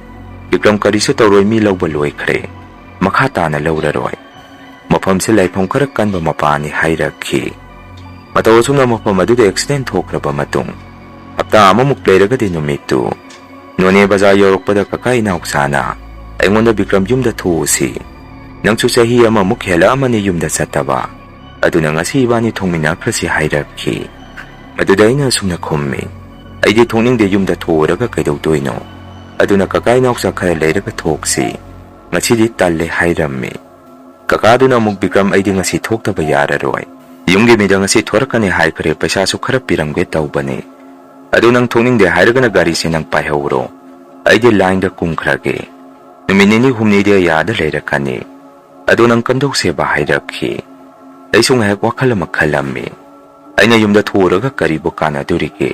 "ꯕꯤꯀ꯭ꯔꯝ, ꯀꯔꯤꯁꯨ ꯇꯧꯔꯣꯏ, ꯃꯤ ꯂꯧꯕ ꯂꯣꯏꯈ꯭ꯔꯦ꯫ ꯃꯈꯥ ꯇꯥꯅ ꯂꯧꯔꯔꯣꯏ꯫ ꯃꯐꯝꯁꯤ ꯂꯥꯏꯐꯝ ꯈꯔ ꯀꯟꯕ ꯃꯄꯥꯅꯤ" ꯍꯥꯏꯔꯛꯈꯤ꯫ ꯃꯇꯧ ꯑꯁꯨꯝꯅ ꯃꯐꯝ ꯑꯗꯨꯗ accident ꯊꯣꯛꯈ꯭ꯔꯕ ꯃꯇꯨꯡ ꯍꯞꯇꯥ ꯑꯃꯃꯨꯛ ꯂꯩꯔꯒꯗꯤ ꯅꯨꯃꯤꯠꯇꯨ ꯅꯣꯅꯦ ꯕꯖꯥꯔ ꯌꯧꯔꯛꯄꯗ ꯀꯀꯥ ꯏꯅꯥꯎꯆꯥꯅ ꯑꯩꯉꯣꯟꯗ, "ꯕꯤꯀ꯭ꯔꯝ, ꯌꯨꯝꯗ ꯊꯣꯛꯎꯁꯤ꯫ ꯅꯪꯁꯨ ꯆꯍꯤ ꯑꯃꯃꯨꯛ ꯍꯦꯜꯂꯛꯑꯃꯅꯤ ꯌꯨꯝꯗ ꯆꯠꯇꯕ꯫ ꯑꯗꯨꯅ ꯉꯁꯤ ꯏꯕꯥꯅꯤ ꯊꯣꯡꯃꯤꯟꯅꯈ꯭ꯔꯁꯤ" ꯍꯥꯏꯔꯛꯈꯤ꯫ ꯑꯗꯨꯗ ꯑꯩꯅ ꯑꯁꯨꯝꯅ ꯈꯨꯝꯃꯤ, "ꯑꯩꯗꯤ ꯊꯣꯛꯅꯤꯡꯗꯦ, ꯌꯨꯝꯗ ꯊꯣꯛꯎꯔꯒ ꯀꯩꯗꯧꯗꯣꯏꯅꯣ?" ꯑꯗꯨꯅ ꯀꯀꯥ ꯏꯅꯥꯎꯆꯥ ꯈꯔ ꯂꯩꯔꯒ ꯊꯣꯛꯁꯤ, ꯉꯁꯤꯗꯤ ꯇꯜꯂꯦ ꯍꯥꯏꯔꯝꯃꯤ꯫ ꯀꯀꯥꯗꯨꯅ ꯑꯃꯨꯛ, "ꯕꯤꯀ꯭ꯔꯝ, ꯑꯩꯗꯤ ꯉꯁꯤ ꯊꯣꯛꯇꯕ ꯌꯥꯔꯔꯣꯏ꯫ ꯌꯨꯝꯒꯤ ꯃꯤꯗ ꯉꯁꯤ ꯊꯣꯔꯛꯀꯅꯤ ꯍꯥꯏꯈ꯭ꯔꯦ, ꯄꯩꯁꯥꯁꯨ ꯈꯔ ꯄꯤꯔꯝꯒꯦ ꯇꯧꯕꯅꯤ꯫ ꯑꯗꯨ ꯅꯪ ꯊꯣꯛꯅꯤꯡꯗꯦ ꯍꯥꯏꯔꯒꯅ ꯒꯥꯔꯤꯁꯦ ꯅꯪ ꯄꯥꯏꯍꯧꯔꯣ꯫ ꯑꯩꯗꯤ ꯂꯥꯏꯟꯗ ꯀꯨꯝꯈ꯭ꯔꯒꯦ꯫ ꯅꯨꯃꯤꯠ ꯅꯤꯅꯤ ꯍꯨꯝꯅꯤꯗꯤ ꯑꯩ ꯑꯥꯗ ꯂꯩꯔꯛꯀꯅꯤ꯫ ꯑꯗꯨ ꯅꯪ ꯀꯝꯗꯧꯁꯦꯕ?" ꯍꯥꯏꯔꯛꯈꯤ꯫ ꯑꯩꯁꯨ ꯉꯥꯏꯍꯥꯛ ꯋꯥꯈꯜ ꯑꯃ ꯈꯜꯂꯝꯃꯤ꯫ ꯑꯩꯅ ꯌꯨꯝꯗ ꯊꯣꯛꯎꯔꯒ ꯀꯔꯤꯕꯨ ꯀꯥꯟꯅꯗꯣꯔꯤꯒꯦ?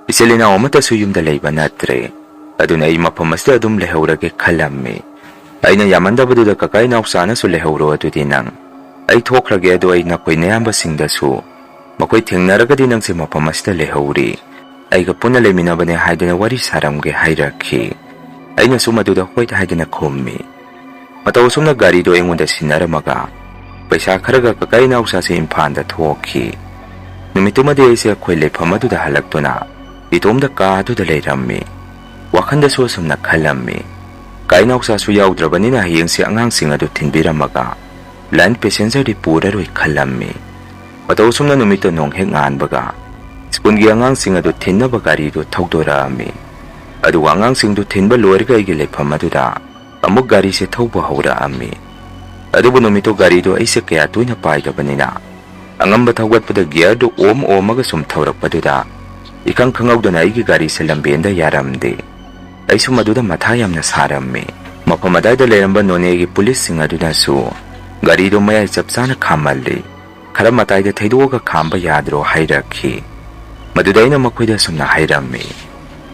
ꯏꯆꯤꯜ ꯏꯅꯥꯎ ꯑꯃꯠꯇꯁꯨ ꯌꯨꯝꯗ ꯂꯩꯕ ꯅꯠꯇ꯭ꯔꯦ꯫ ꯑꯗꯨꯅ ꯑꯩ ꯃꯐꯝ ꯑꯁꯤꯗ ꯑꯗꯨꯝ ꯂꯩꯍꯧꯔꯒꯦ ꯈꯜꯂꯝꯃꯤ꯫ ꯑꯩꯅ ꯌꯥꯝꯃꯟꯗꯕꯗꯨꯗ, "ꯀꯀꯥ ꯏꯅꯥꯎꯆꯥꯅꯁꯨ ꯂꯩꯍꯧꯔꯣ ꯑꯗꯨꯗꯤ ꯅꯪ꯫ ꯑꯩ ꯊꯣꯛꯈ꯭ꯔꯒꯦ, ꯑꯗꯣ ꯑꯩ ꯅꯈꯣꯏ ꯅꯌꯥꯝꯕꯁꯤꯡꯗꯁꯨ, ꯃꯈꯣꯏ ꯊꯦꯡꯅꯔꯒꯗꯤ ꯅꯪꯁꯦ ꯃꯐꯝ ꯑꯁꯤꯗ ꯂꯩꯍꯧꯔꯤ, ꯑꯩꯒ ꯄꯨꯟꯅ ꯂꯩꯃꯤꯟꯅꯕꯅꯦ ꯍꯥꯏꯗꯅ ꯋꯥꯔꯤ ꯁꯥꯔꯝꯒꯦ" ꯍꯥꯏꯔꯛꯈꯤ꯫ ꯑꯩꯅꯁꯨ ꯃꯗꯨꯗ ꯍꯣꯏ ꯍꯥꯏꯗꯅ ꯈꯨꯝꯃꯤ꯫ ꯃꯇꯧ ꯑꯁꯨꯝꯅ ꯒꯥꯔꯤꯗꯣ ꯑꯩꯉꯣꯟꯗ ꯁꯤꯟꯅꯔꯝꯃꯒ ꯄꯩꯁꯥ ꯈꯔꯒ ꯀꯀꯥ ꯏꯅꯥꯎꯆꯥꯁꯦ ꯏꯝꯐꯥꯜꯗ ꯊꯣꯛꯈꯤ꯫ ꯅꯨꯃꯤꯠꯇꯨꯃꯗꯤ ꯑꯩꯁꯦ ꯑꯩꯈꯣꯏ ꯂꯩꯐꯝ ꯑꯗꯨꯗ ꯍꯜꯂꯛꯇꯨꯅ ꯏꯇꯣꯝꯗ ꯀꯥ ꯑꯗꯨꯗ ꯂꯩꯔꯝꯃꯤ꯫ ꯋꯥꯈꯜꯗꯁꯨ ꯑꯁꯨꯝꯅ ꯈꯜꯂꯝꯃꯤ, "ꯀꯀꯥ ꯏꯅꯥꯎꯆꯥꯁꯨ ꯌꯥꯎꯗ꯭ꯔꯕꯅꯤꯅ ꯍꯌꯦꯡꯁꯦ ꯑꯉꯥꯡꯁꯤꯡ ꯑꯗꯨ ꯊꯤꯟꯕꯤꯔꯝꯃꯒ ꯂꯥꯏꯟ ꯄꯦꯁꯦꯟꯖꯔꯗꯤ ꯄꯨꯔꯔꯣꯏ" ꯈꯜꯂꯝꯃꯤ꯫ ꯃꯇꯧ ꯑꯁꯨꯝꯅ ꯅꯨꯃꯤꯠꯇꯣ ꯅꯣꯡ ꯍꯦꯛ ꯉꯥꯟꯕꯒ ꯁ꯭ꯀꯨꯜꯒꯤ ꯑꯉꯥꯡꯁꯤꯡ ꯑꯗꯨ ꯊꯤꯟꯅꯕ ꯒꯥꯔꯤꯗꯨ ꯊꯧꯗꯣꯔꯛꯑꯝꯃꯤ꯫ ꯑꯗꯨꯒ ꯑꯉꯥꯡꯁꯤꯡꯗꯨ ꯊꯤꯟꯕ ꯂꯣꯏꯔꯒ ꯑꯩꯒꯤ ꯂꯩꯐꯝ ꯑꯗꯨꯗ ꯑꯃꯨꯛ ꯒꯥꯔꯤꯁꯦ ꯊꯧꯕ ꯍꯧꯔꯛꯑꯝꯃꯤ꯫ ꯑꯗꯨꯕꯨ ꯅꯨꯃꯤꯠꯇꯨ ꯒꯥꯔꯤꯗꯨ ꯑꯩꯁꯦ ꯀꯌꯥ ꯇꯣꯏꯅ ꯄꯥꯏꯗꯕꯅꯤꯅ, ꯑꯉꯝꯕ ꯊꯧꯒꯠꯄꯗ ꯒꯤꯌꯔꯗꯨ ꯑꯣꯝ ꯑꯣꯝꯃꯒ ꯁꯨꯝ ꯊꯧꯔꯛꯄꯗꯨꯗ, ꯏꯈꯪ ꯈꯪꯍꯧꯗꯅ ꯑꯩꯒꯤ ꯒꯥꯔꯤꯁꯦ ꯂꯝꯕꯦꯟꯗ ꯌꯥꯔꯝꯗꯦ꯫ ꯑꯩꯁꯨ ꯃꯗꯨꯗ ꯃꯊꯥ ꯌꯥꯝꯅ ꯁꯥꯔꯝꯃꯤ꯫ ꯃꯐꯝ ꯑꯗꯥꯏꯗ ꯂꯩꯔꯝꯕ ꯅꯣꯅꯦꯒꯤ ꯄꯨꯂꯤꯁꯁꯤꯡ ꯑꯗꯨꯅꯁꯨ ꯒꯥꯔꯤꯗꯨ ꯃꯌꯥꯏ ꯆꯞ ꯆꯥꯅ ꯈꯥꯝꯍꯜꯂꯤ꯫ "ꯈꯔ ꯃꯇꯥꯏꯗ ꯊꯩꯗꯣꯛꯑꯒ ꯈꯥꯝꯕ ꯌꯥꯗ꯭ꯔꯣ?" ꯍꯥꯏꯔꯛꯈꯤ꯫ ꯃꯗꯨꯗ ꯑꯩꯅ ꯃꯈꯣꯏꯗ ꯑꯁꯨꯝꯅ ꯍꯥꯏꯔꯝꯃꯤ,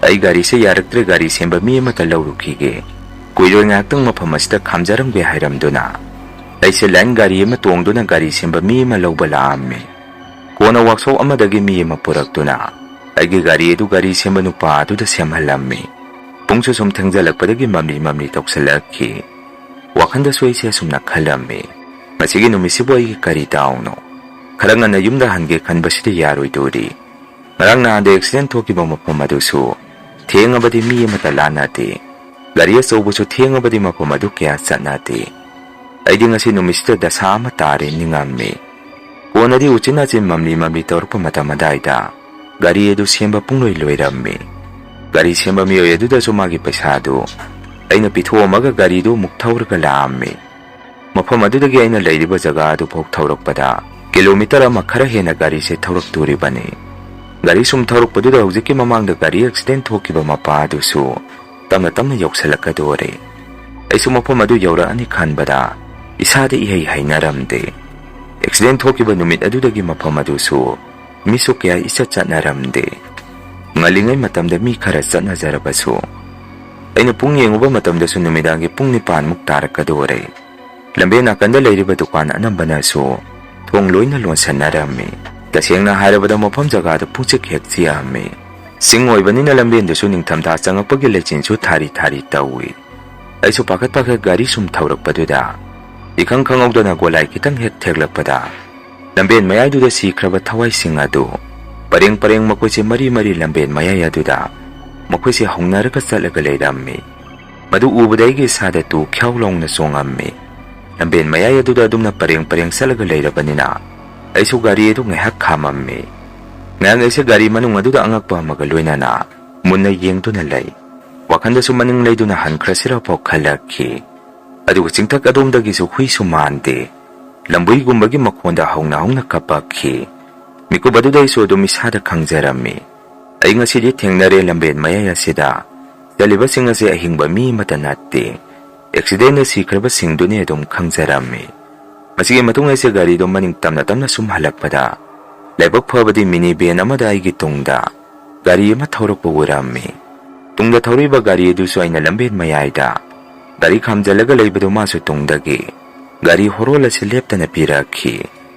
"ꯑꯩ ꯒꯥꯔꯤꯁꯦ ꯌꯥꯔꯛꯇ꯭ꯔꯦ, ꯒꯥꯔꯤ ꯁꯦꯝꯕ ꯃꯤ ꯑꯃꯠꯇ ꯂꯧꯔꯨꯈꯤꯒꯦ꯫ ꯀꯨꯏꯔꯣꯏ, ꯉꯥꯏꯍꯥꯛꯇꯪ ꯃꯐꯝ ꯑꯁꯤꯗ ꯈꯥꯝꯖꯔꯝꯒꯦ" ꯍꯥꯏꯔꯝꯗꯨꯅ ꯑꯩꯁꯦ ꯂꯥꯏꯟ ꯒꯥꯔꯤ ꯑꯃ ꯇꯣꯡꯗꯨꯅ ꯒꯥꯔꯤ ꯁꯦꯝꯕ ꯃꯤ ꯑꯃ ꯂꯧꯕ ꯂꯥꯛꯑꯝꯃꯤ꯫ ꯀꯣꯟꯅ ꯋꯥꯛꯁꯣꯞ ꯑꯃꯗꯒꯤ ꯃꯤ ꯑꯃ ꯄꯨꯔꯛꯇꯨꯅ ꯑꯩꯒꯤ ꯒꯥꯔꯤ ꯑꯗꯨ ꯒꯥꯔꯤ ꯁꯦꯝꯕ ꯅꯨꯄꯥ ꯑꯗꯨꯗ ꯁꯦꯝꯍꯜꯂꯝꯃꯤ꯫ ꯄꯨꯡꯁꯨ ꯁꯨꯝ ꯊꯦꯡꯖꯜꯂꯛꯄꯗꯒꯤ ꯃꯝꯂꯤ ꯃꯝꯂꯤ ꯇꯧꯁꯜꯂꯛꯈꯤ꯫ ꯋꯥꯈꯜꯗꯁꯨ ꯑꯩꯁꯦ ꯑꯁꯨꯝꯅ ꯈꯜꯂꯝꯃꯤ, "ꯃꯁꯤꯒꯤ ꯅꯨꯃꯤꯠꯁꯤꯕꯨ ꯑꯩꯒꯤ ꯀꯔꯤ ꯗꯥꯎꯅꯣ? ꯈꯔ ꯉꯟꯅ ꯌꯨꯝꯗ ꯍꯟꯒꯦ ꯈꯟꯕꯁꯤꯗ ꯌꯥꯔꯣꯏꯗꯣꯔꯤ꯫ ꯉꯔꯥꯡ ꯅꯍꯥꯟꯗ ꯑꯦꯛꯁꯤꯗꯦꯟ ꯊꯣꯛꯈꯤꯕ ꯃꯐꯝ ꯑꯗꯨꯁꯨ ꯊꯦꯡꯉꯕꯗꯤ ꯃꯤ ꯑꯃꯠꯇ ꯂꯥꯟꯅꯗꯦ꯫ ꯒꯥꯔꯤ ꯑꯆꯧꯕꯁꯨ ꯊꯦꯡꯉꯕꯗꯤ ꯃꯐꯝ ꯑꯗꯨ ꯀꯌꯥ ꯆꯠꯅꯗꯦ꯫ ꯑꯩꯗꯤ ꯉꯁꯤ ꯅꯨꯃꯤꯠꯁꯤꯗ ꯗꯁꯥ ꯑꯃ ꯇꯥꯔꯦ" ꯅꯤꯡꯉꯝꯃꯤ꯫ ꯀꯣꯟꯅꯗꯤ ꯎꯆꯤꯟ ꯅꯥꯆꯤꯟ ꯃꯝꯂꯤ ꯃꯝꯂꯤ ꯇꯧꯔꯛꯄ ꯃꯇꯝ ꯑꯗꯥꯏꯗ ꯒꯥꯔꯤ ꯑꯗꯨ ꯁꯦꯝꯕ ꯄꯨꯡꯂꯣꯏ ꯂꯣꯏꯔꯝꯃꯤ꯫ ꯒꯥꯔꯤ ꯁꯦꯝꯕ ꯃꯤꯑꯣꯏ ꯑꯗꯨꯗꯁꯨ ꯃꯥꯒꯤ ꯄꯩꯁꯥꯗꯨ ꯑꯩꯅ ꯄꯤꯊꯣꯛꯑꯝꯃꯒ ꯒꯥꯔꯤꯗꯨ ꯑꯃꯨꯛ ꯊꯧꯔꯒ ꯂꯥꯛꯑꯝꯃꯤ꯫ ꯃꯐꯝ ꯑꯗꯨꯗꯒꯤ ꯑꯩꯅ ꯂꯩꯔꯤꯕ ꯖꯒꯥ ꯑꯗꯨꯐꯥꯎ ꯊꯧꯔꯛꯄꯗ ꯀꯤꯂꯣꯃꯤꯇꯔ ꯑꯃ ꯈꯔ ꯍꯦꯟꯅ ꯒꯥꯔꯤꯁꯦ ꯊꯧꯔꯛꯇꯣꯔꯤꯕꯅꯤ꯫ ꯒꯥꯔꯤ ꯁꯨꯝ ꯊꯧꯔꯛꯄꯗꯨꯗ ꯍꯧꯖꯤꯛꯀꯤ ꯃꯃꯥꯡꯗ ꯒꯥꯔꯤ ꯑꯦꯛꯁꯤꯗꯦꯟ ꯊꯣꯛꯈꯤꯕ ꯃꯄꯥ ꯑꯗꯨꯁꯨ ꯇꯞꯅ ꯇꯞꯅ ꯌꯧꯁꯤꯜꯂꯛꯀꯗꯣꯔꯦ꯫ ꯑꯩꯁꯨ ꯃꯐꯝ ꯑꯗꯨ ꯌꯧꯔꯛꯑꯅꯤ ꯈꯟꯕꯗ ꯏꯁꯥꯗ ꯏꯍꯩ ꯍꯩꯅꯔꯝꯗꯦ꯫ ꯑꯦꯛꯁꯤꯗꯦꯟ ꯊꯣꯛꯈꯤꯕ ꯅꯨꯃꯤꯠ ꯑꯗꯨꯗꯒꯤ ꯃꯐꯝ ꯑꯗꯨꯁꯨ ꯃꯤꯁꯨ ꯀꯌꯥ ꯏꯆꯠ ꯆꯠꯅꯔꯝꯗꯦ꯫ ꯉꯜꯂꯤꯉꯩ ꯃꯇꯝꯗ ꯃꯤ ꯈꯔ ꯆꯠꯅꯖꯔꯕꯁꯨ, ꯑꯩꯅ ꯄꯨꯡ ꯌꯦꯡꯉꯨꯕ ꯃꯇꯝꯗꯁꯨ ꯅꯨꯃꯤꯗꯥꯡꯒꯤ ꯄꯨꯡ ꯅꯤꯄꯥꯟꯃꯨꯛ ꯇꯥꯔꯛꯀꯗꯣꯔꯦ꯫ ꯂꯝꯕꯦꯟ ꯅꯥꯀꯟꯗ ꯂꯩꯔꯤꯕ ꯗꯨꯀꯥꯟ ꯑꯅꯝꯕꯅꯁꯨ ꯊꯣꯡ ꯂꯣꯏꯅ ꯂꯣꯟꯁꯤꯟꯅꯔꯝꯃꯤ꯫ ꯇꯁꯦꯡꯅ ꯍꯥꯏꯔꯕꯗ ꯃꯐꯝ ꯖꯒꯥꯗꯨ ꯄꯨꯡꯆꯤꯛ ꯍꯦꯛ ꯆꯤꯛꯑꯝꯃꯤ꯫ ꯆꯤꯡ ꯑꯣꯏꯕꯅꯤꯅ ꯂꯝꯕꯦꯟꯗꯨꯁꯨ ꯅꯤꯡꯊꯝꯊꯥ ꯆꯪꯉꯛꯄꯒꯤ ꯂꯩꯆꯤꯟꯁꯨ ꯊꯥꯔꯤ ꯊꯥꯔꯤ ꯇꯧꯏ꯫ ꯑꯩꯁꯨ ꯄꯥꯈꯠ ꯄꯥꯈꯠ ꯒꯥꯔꯤ ꯁꯨꯝ ꯊꯧꯔꯛꯄꯗꯨꯗ ꯏꯈꯪ ꯈꯪꯍꯧꯗꯅ ꯒꯣꯂꯥꯏ ꯈꯤꯇꯪ ꯍꯦꯛ ꯊꯦꯛꯂꯛꯄꯗ ꯂꯝꯕꯦꯟ ꯃꯌꯥꯏꯗꯨꯗ ꯁꯤꯈ꯭ꯔꯕ ꯊꯋꯥꯏꯁꯤꯡ ꯑꯗꯨ ꯄꯔꯦꯡ ꯄꯔꯦꯡ ꯃꯈꯣꯏꯁꯦ ꯃꯔꯤ ꯃꯔꯤ ꯂꯝꯕꯦꯟ ꯃꯌꯥꯏ ꯑꯗꯨꯗ ꯃꯈꯣꯏꯁꯦ ꯍꯧꯅꯔꯒ ꯆꯠꯂꯒ ꯂꯩꯔꯝꯃꯤ꯫ ꯃꯗꯨ ꯎꯕꯗ ꯑꯩꯒꯤ ꯏꯁꯥꯗ ꯇꯨ ꯈ꯭ꯌꯥꯎ ꯂꯥꯎꯅ ꯆꯣꯡꯉꯝꯃꯤ꯫ ꯂꯝꯕꯦꯟ ꯃꯌꯥꯏ ꯑꯗꯨꯗ ꯑꯗꯨꯝꯅ ꯄꯔꯦꯡ ꯄꯔꯦꯡ ꯆꯠꯂꯒ ꯂꯩꯔꯕꯅꯤꯅ ꯑꯩꯁꯨ ꯒꯥꯔꯤ ꯑꯗꯨ ꯉꯥꯏꯍꯥꯛ ꯈꯥꯝꯃꯝꯃꯤ꯫ ꯉꯥꯏꯍꯥꯛ ꯑꯩꯁꯦ ꯒꯥꯔꯤ ꯃꯅꯨꯡ ꯑꯗꯨꯗ ꯑꯉꯛꯄ ꯑꯃꯒ ꯂꯣꯏꯅꯅ ꯃꯨꯟꯅ ꯌꯦꯡꯗꯨꯅ ꯂꯩ꯫ ꯋꯥꯈꯜꯗꯁꯨ ꯃꯅꯤꯡ ꯂꯩꯗꯨꯅ ꯍꯟꯈ꯭ꯔꯁꯤꯔ ꯐꯥꯎ ꯈꯜꯂꯛꯈꯤ꯫ ꯑꯗꯨꯒ ꯆꯤꯡꯊꯛ ꯑꯗꯣꯝꯗꯒꯤꯁꯨ ꯍꯨꯏꯁꯨ ꯃꯥꯟꯗꯦ, ꯂꯝꯕꯨꯏꯒꯨꯝꯕꯒꯤ ꯃꯈꯣꯟꯗ ꯍꯧꯅ ꯍꯧꯅ ꯀꯞꯄꯛꯈꯤ꯫ ꯃꯤꯀꯨꯞ ꯑꯗꯨꯗ ꯑꯩꯁꯨ ꯑꯗꯨꯝ ꯏꯁꯥꯗ ꯈꯪꯖꯔꯝꯃꯤ, ꯑꯩ ꯉꯁꯤꯗꯤ ꯊꯦꯡꯅꯔꯦ ꯂꯝꯕꯦꯟ ꯃꯌꯥꯏ ꯑꯁꯤꯗ꯫ ꯆꯠꯂꯤꯕꯁꯤꯡ ꯑꯁꯤ ꯑꯍꯤꯡꯕ ꯃꯤ ꯑꯃꯠꯇ ꯅꯠꯇꯦ, ꯑꯦꯛꯁꯤꯗꯦꯟꯗ ꯁꯤꯈ꯭ꯔꯕꯁꯤꯡꯗꯨꯅꯤ ꯑꯗꯨꯝ ꯈꯪꯖꯔꯝꯃꯤ꯫ ꯃꯁꯤꯒꯤ ꯃꯇꯨꯡ ꯑꯩꯁꯦ ꯒꯥꯔꯤꯗꯣ ꯃꯅꯤꯡ ꯇꯝꯅ ꯇꯝꯅ ꯁꯨꯝ ꯍꯜꯂꯛꯄꯗ, ꯂꯥꯏꯕꯛ ꯐꯕꯗꯤ ꯃꯤꯅꯤ ꯚꯦꯟ ꯑꯃꯗ ꯑꯩꯒꯤ ꯇꯨꯡꯗ ꯒꯥꯔꯤ ꯑꯃ ꯊꯧꯔꯛꯄ ꯎꯔꯝꯃꯤ꯫ ꯇꯨꯡꯗ ꯊꯧꯔꯛꯏꯕ ꯒꯥꯔꯤ ꯑꯗꯨꯁꯨ ꯑꯩꯅ ꯂꯝꯕꯦꯟ ꯃꯌꯥꯏꯗ ꯒꯥꯔꯤ ꯈꯥꯝꯖꯤꯜꯂꯒ ꯂꯩꯕꯗꯨ ꯃꯥꯁꯨ ꯇꯨꯡꯗꯒꯤ ꯒꯥꯔꯤ ꯍꯣꯔꯣꯜ ꯑꯁꯤ ꯂꯦꯞꯇꯅ ꯄꯤꯔꯛꯈꯤ꯫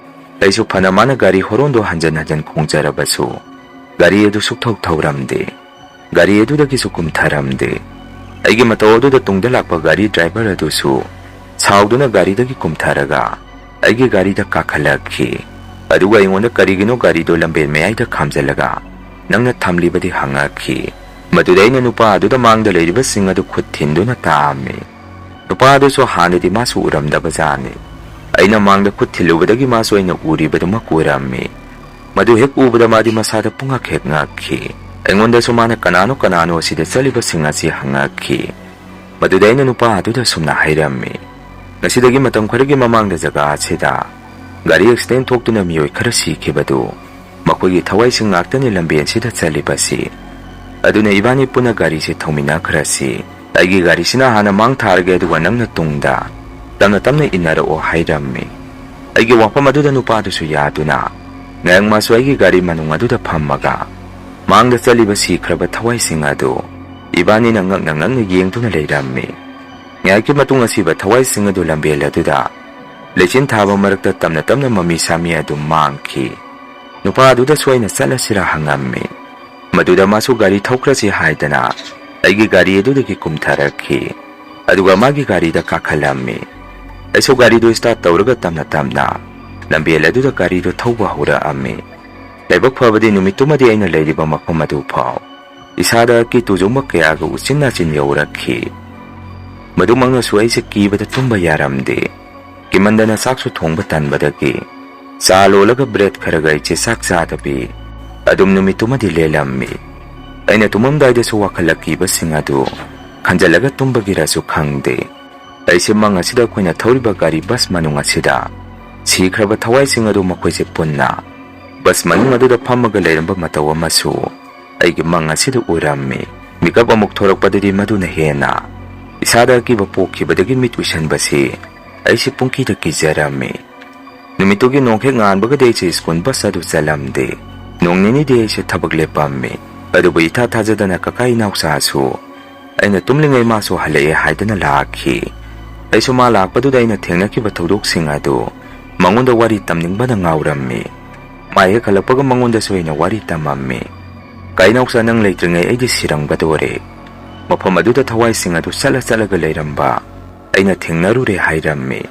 ꯑꯩꯁꯨ ꯐꯅ ꯃꯥꯅ ꯒꯥꯔꯤ ꯍꯣꯔꯣꯟꯗꯨ ꯍꯟꯖꯟ ꯍꯟꯖꯟ ꯈꯣꯡꯖꯔꯕꯁꯨ ꯒꯥꯔꯤ ꯑꯗꯨ ꯁꯨꯛꯊꯧ ꯊꯧꯔꯝꯗꯦ꯫ ꯒꯥꯔꯤ ꯑꯗꯨꯗꯒꯤꯁꯨ ꯀꯨꯝꯊꯔꯝꯗꯦ꯫ ꯑꯩꯒꯤ ꯃꯇꯧ ꯑꯗꯨꯗ ꯇꯨꯡꯗ ꯂꯥꯛꯄ ꯒꯥꯔꯤ ꯗ꯭ꯔꯥꯏꯚꯔ ꯑꯗꯨꯁꯨ ꯁꯥꯎꯗꯨꯅ ꯒꯥꯔꯤꯗꯒꯤ ꯀꯨꯝꯊꯔꯒ ꯑꯩꯒꯤ ꯒꯥꯔꯤꯗ ꯀꯥꯈꯠꯂꯛꯈꯤ꯫ ꯑꯗꯨꯒ ꯑꯩꯉꯣꯟꯗ ꯀꯔꯤꯒꯤꯅꯣ ꯒꯥꯔꯤꯗꯣ ꯂꯝꯕꯦꯟ ꯃꯌꯥꯏꯗ ꯈꯥꯝꯖꯤꯜꯂꯒ ꯅꯪꯅ ꯊꯝꯂꯤꯕꯗꯤ ꯍꯪꯉꯛꯈꯤ꯫ ꯃꯗꯨꯗ ꯑꯩꯅ ꯅꯨꯄꯥ ꯑꯗꯨꯗ ꯃꯥꯡꯗ ꯂꯩꯔꯤꯕꯁꯤꯡ ꯑꯗꯨ ꯈꯨꯠ ꯊꯤꯟꯗꯨꯅ ꯇꯥꯛꯑꯝꯃꯤ꯫ ꯅꯨꯄꯥ ꯑꯗꯨꯁꯨ ꯍꯥꯟꯅꯗꯤ ꯃꯥꯁꯨ ꯎꯔꯝꯗꯕ ꯖꯥꯠꯅꯤ꯫ ꯑꯩꯅ ꯃꯥꯡꯗ ꯈꯨꯠ ꯊꯤꯜꯂꯨꯕꯗꯒꯤ ꯃꯥꯁꯨ ꯑꯩꯅ ꯎꯔꯤꯕꯗꯨꯃꯛ ꯎꯔꯝꯃꯤ꯫ ꯃꯗꯨ ꯍꯦꯛ ꯎꯕꯗ ꯃꯥꯗꯤ ꯃꯁꯥꯗ ꯄꯨꯡꯉꯛ ꯍꯦꯛ ꯉꯛꯈꯤ꯫ ꯑꯩꯉꯣꯟꯗꯁꯨ ꯃꯥꯅ ꯀꯅꯥꯅꯣ ꯀꯅꯥꯅꯣ ꯑꯁꯤꯗ ꯆꯠꯂꯤꯕꯁꯤꯡ ꯑꯁꯤ ꯍꯪꯉꯛꯈꯤ꯫ ꯃꯗꯨꯗ ꯑꯩꯅ ꯅꯨꯄꯥ ꯑꯗꯨꯗ ꯁꯨꯝꯅ ꯍꯥꯏꯔꯝꯃꯤ, "ꯉꯁꯤꯗꯒꯤ ꯃꯇꯝ ꯈꯔꯒꯤ ꯃꯃꯥꯡꯗ ꯖꯒꯥ ꯑꯁꯤꯗ ꯒꯥꯔꯤ ꯑꯦꯛꯁꯤꯗꯦꯟ ꯊꯣꯛꯇꯨꯅ ꯃꯤꯑꯣꯏ ꯈꯔ ꯁꯤꯈꯤꯕꯗꯨ ꯃꯈꯣꯏꯒꯤ ꯊꯋꯥꯏꯁꯤꯡ ꯉꯥꯛꯇꯅꯤ ꯂꯝꯕꯦꯟꯁꯤꯗ ꯆꯠꯂꯤꯕꯁꯤ꯫ ꯑꯗꯨꯅ ꯏꯕꯥꯅꯤ ꯄꯨꯟꯅ ꯒꯥꯔꯤꯁꯤ ꯊꯧꯃꯤꯟꯅꯈ꯭ꯔꯁꯤ꯫ ꯑꯩꯒꯤ ꯒꯥꯔꯤꯁꯤꯅ ꯍꯥꯟꯅ ꯃꯥꯡ ꯊꯥꯔꯒꯦ, ꯑꯗꯨꯒ ꯅꯪꯅ ꯇꯨꯡꯗ ꯇꯞꯅ ꯇꯞꯅ ꯏꯟꯅꯔꯛꯑꯣ" ꯍꯥꯏꯔꯝꯃꯤ꯫ ꯑꯩꯒꯤ ꯋꯥꯐꯝ ꯑꯗꯨꯗ ꯅꯨꯄꯥꯗꯨꯁꯨ ꯌꯥꯗꯨꯅ ꯉꯥꯏꯍꯥꯛ ꯃꯥꯁꯨ ꯑꯩꯒꯤ ꯒꯥꯔꯤ ꯃꯅꯨꯡ ꯑꯗꯨꯗ ꯐꯝꯃꯒ ꯃꯥꯡꯗ ꯆꯠꯂꯤꯕ ꯁꯤꯈ꯭ꯔꯕ ꯊꯋꯥꯏꯁꯤꯡ ꯑꯗꯨ ꯏꯕꯥꯅꯤꯅ ꯉꯛꯅ ꯉꯛꯅ ꯌꯦꯡꯗꯨꯅ ꯂꯩꯔꯝꯃꯤ꯫ ꯉꯥꯏꯍꯥꯛꯀꯤ ꯃꯇꯨꯡ ꯑꯁꯤꯕ ꯊꯋꯥꯏꯁꯤꯡ ꯑꯗꯨ ꯂꯝꯕꯦꯜ ꯑꯗꯨꯗ ꯂꯩꯆꯤꯟ ꯊꯥꯕ ꯃꯔꯛꯇ ꯇꯞꯅ ꯇꯞꯅ ꯃꯃꯤ ꯁꯥꯃꯤ ꯑꯗꯨ ꯃꯥꯡꯈꯤ꯫ ꯅꯨꯄꯥ ꯑꯗꯨꯗꯁꯨ ꯑꯩꯅ ꯆꯠꯂꯁꯤꯔꯥ ꯍꯪꯉꯝꯃꯤ꯫ ꯃꯗꯨꯗ ꯃꯥꯁꯨ ꯒꯥꯔꯤ ꯊꯧꯈ꯭ꯔꯁꯤ ꯍꯥꯏꯗꯅ ꯑꯩꯒꯤ ꯒꯥꯔꯤ ꯑꯗꯨꯗꯒꯤ ꯀꯨꯝꯊꯔꯛꯈꯤ꯫ ꯑꯗꯨꯒ ꯃꯥꯒꯤ ꯒꯥꯔꯤꯗ ꯀꯥꯈꯠꯂꯝꯃꯤ꯫ ꯑꯩꯁꯨ ꯒꯥꯔꯤꯗꯨ ꯁ꯭ꯇꯥꯔꯠ ꯇꯧꯔꯒ ꯇꯞꯅ ꯇꯞꯅ ꯂꯝꯕꯦꯜ ꯑꯗꯨꯗ ꯒꯥꯔꯤꯗꯨ ꯊꯧꯕ ꯍꯧꯔꯛꯑꯝꯃꯤ꯫ ꯂꯥꯏꯕꯛ ꯐꯕꯗꯤ ꯅꯨꯃꯤꯠꯇꯨꯃꯗꯤ ꯑꯩꯅ ꯂꯩꯔꯤꯕ ꯃꯐꯝ ꯑꯗꯨ ꯐꯥꯎ ꯏꯁꯥꯗ ꯑꯀꯤ ꯇꯨꯖꯨꯡꯕ ꯀꯌꯥꯒ ꯎꯆꯤꯟ ꯅꯥꯆꯤꯟ ꯌꯧꯔꯛꯈꯤ꯫ ꯃꯗꯨꯃꯛꯅꯁꯨ ꯑꯩꯁꯦ ꯀꯤꯕꯗ ꯇꯨꯝꯕ ꯌꯥꯔꯝꯗꯦ꯫ ꯀꯤꯃꯟꯗꯅ ꯆꯥꯛꯁꯨ ꯊꯣꯡꯕ ꯇꯟꯕꯗꯒꯤ ꯆꯥ ꯂꯣꯜꯂꯒ ꯕ꯭ꯔꯦꯗ ꯈꯔꯒ ꯑꯩꯁꯦ ꯆꯥꯛ ꯆꯥꯗꯕꯤ ꯑꯗꯨꯝ ꯅꯨꯃꯤꯠꯇꯨꯃꯗꯤ ꯂꯦꯜꯂꯝꯃꯤ꯫ ꯑꯩꯅ ꯇꯨꯝꯃꯝꯗꯥꯏꯗꯁꯨ ꯋꯥꯈꯜ ꯑꯀꯤꯕꯁꯤꯡ ꯑꯗꯨ ꯈꯟꯖꯜꯂꯒ ꯇꯨꯝꯕꯒꯤꯔꯁꯨ ꯈꯪꯗꯦ, ꯑꯩꯁꯦ ꯃꯪ ꯑꯁꯤꯗ ꯑꯩꯈꯣꯏꯅ ꯊꯧꯔꯤꯕ ꯒꯥꯔꯤ ꯕꯁ ꯃꯅꯨꯡ ꯑꯁꯤꯗ ꯁꯤꯈ꯭ꯔꯕ ꯊꯋꯥꯏꯁꯤꯡ ꯑꯗꯨ ꯃꯈꯣꯏꯁꯦ ꯄꯨꯟꯅ ꯕꯁ ꯃꯅꯨꯡ ꯑꯗꯨꯗ ꯐꯝꯃꯒ ꯂꯩꯔꯝꯕ ꯃꯇꯧ ꯑꯃꯁꯨ ꯑꯩꯒꯤ ꯃꯪ ꯑꯁꯤꯗ ꯎꯔꯝꯃꯤ꯫ ꯃꯤꯀꯞ ꯑꯃꯨꯛ ꯊꯣꯔꯛꯄꯗꯗꯤ ꯃꯗꯨꯅ ꯍꯦꯟꯅ ꯏꯁꯥꯗ ꯑꯀꯤꯕ ꯄꯣꯛꯈꯤꯕꯗꯒꯤ ꯃꯤꯠ ꯎꯏꯁꯟꯕꯁꯤ ꯑꯩꯁꯤ ꯄꯨꯡꯀꯤꯗ ꯀꯤꯖꯔꯝꯃꯤ꯫ ꯅꯨꯃꯤꯠꯇꯨꯒꯤ ꯅꯣꯡ ꯍꯦꯛ ꯉꯥꯟꯕꯒꯗꯤ ꯑꯩꯁꯦ ꯁ꯭ꯀꯨꯜ ꯕꯁ ꯑꯗꯨ ꯆꯠꯂꯝꯗꯦ꯫ ꯅꯣꯡ ꯅꯤꯅꯤꯗꯤ ꯑꯩꯁꯦ ꯊꯕꯛ ꯂꯦꯞꯄꯝꯃꯤ꯫ ꯑꯗꯨꯕꯨ ꯏꯊꯥ ꯊꯥꯖꯗꯅ ꯀꯀꯥ ꯏꯅꯥꯎꯆꯥꯁꯨ ꯑꯩꯅ ꯇꯨꯝꯂꯤꯉꯩ ꯃꯥꯁꯨ ꯍꯜꯂꯛꯑꯦ ꯍꯥꯏꯗꯅ ꯂꯥꯛꯈꯤ꯫ ꯑꯩꯁꯨ ꯃꯥ ꯂꯥꯛꯄꯗꯨꯗ ꯑꯩꯅ ꯊꯦꯡꯅꯈꯤꯕ ꯊꯧꯗꯣꯛꯁꯤꯡ ꯑꯗꯨ ꯃꯉꯣꯟꯗ ꯋꯥꯔꯤ ꯇꯝꯅꯤꯡꯕꯅ ꯉꯥꯎꯔꯝꯃꯤ꯫ ꯃꯥ ꯍꯦꯛ ꯍꯜꯂꯛꯄꯒ ꯃꯉꯣꯟꯗꯁꯨ ꯑꯩꯅ ꯋꯥꯔꯤ ꯇꯝꯃꯝꯃꯤ꯫ "ꯀꯥ ꯏꯅꯥꯎꯆꯥ, ꯅꯪ ꯂꯩꯇ꯭ꯔꯤꯉꯩ ꯑꯩꯗꯤ ꯁꯤꯔꯝꯒꯗꯣꯔꯦ꯫ ꯃꯐꯝ ꯑꯗꯨꯗ ꯊꯋꯥꯏꯁꯤꯡ ꯑꯗꯨ ꯆꯠꯂ ꯆꯠꯂꯒ ꯂꯩꯔꯝꯕ ꯑꯩꯅ ꯊꯦꯡꯅꯔꯨꯔꯦ" ꯍꯥꯏꯔꯝꯃꯤ꯫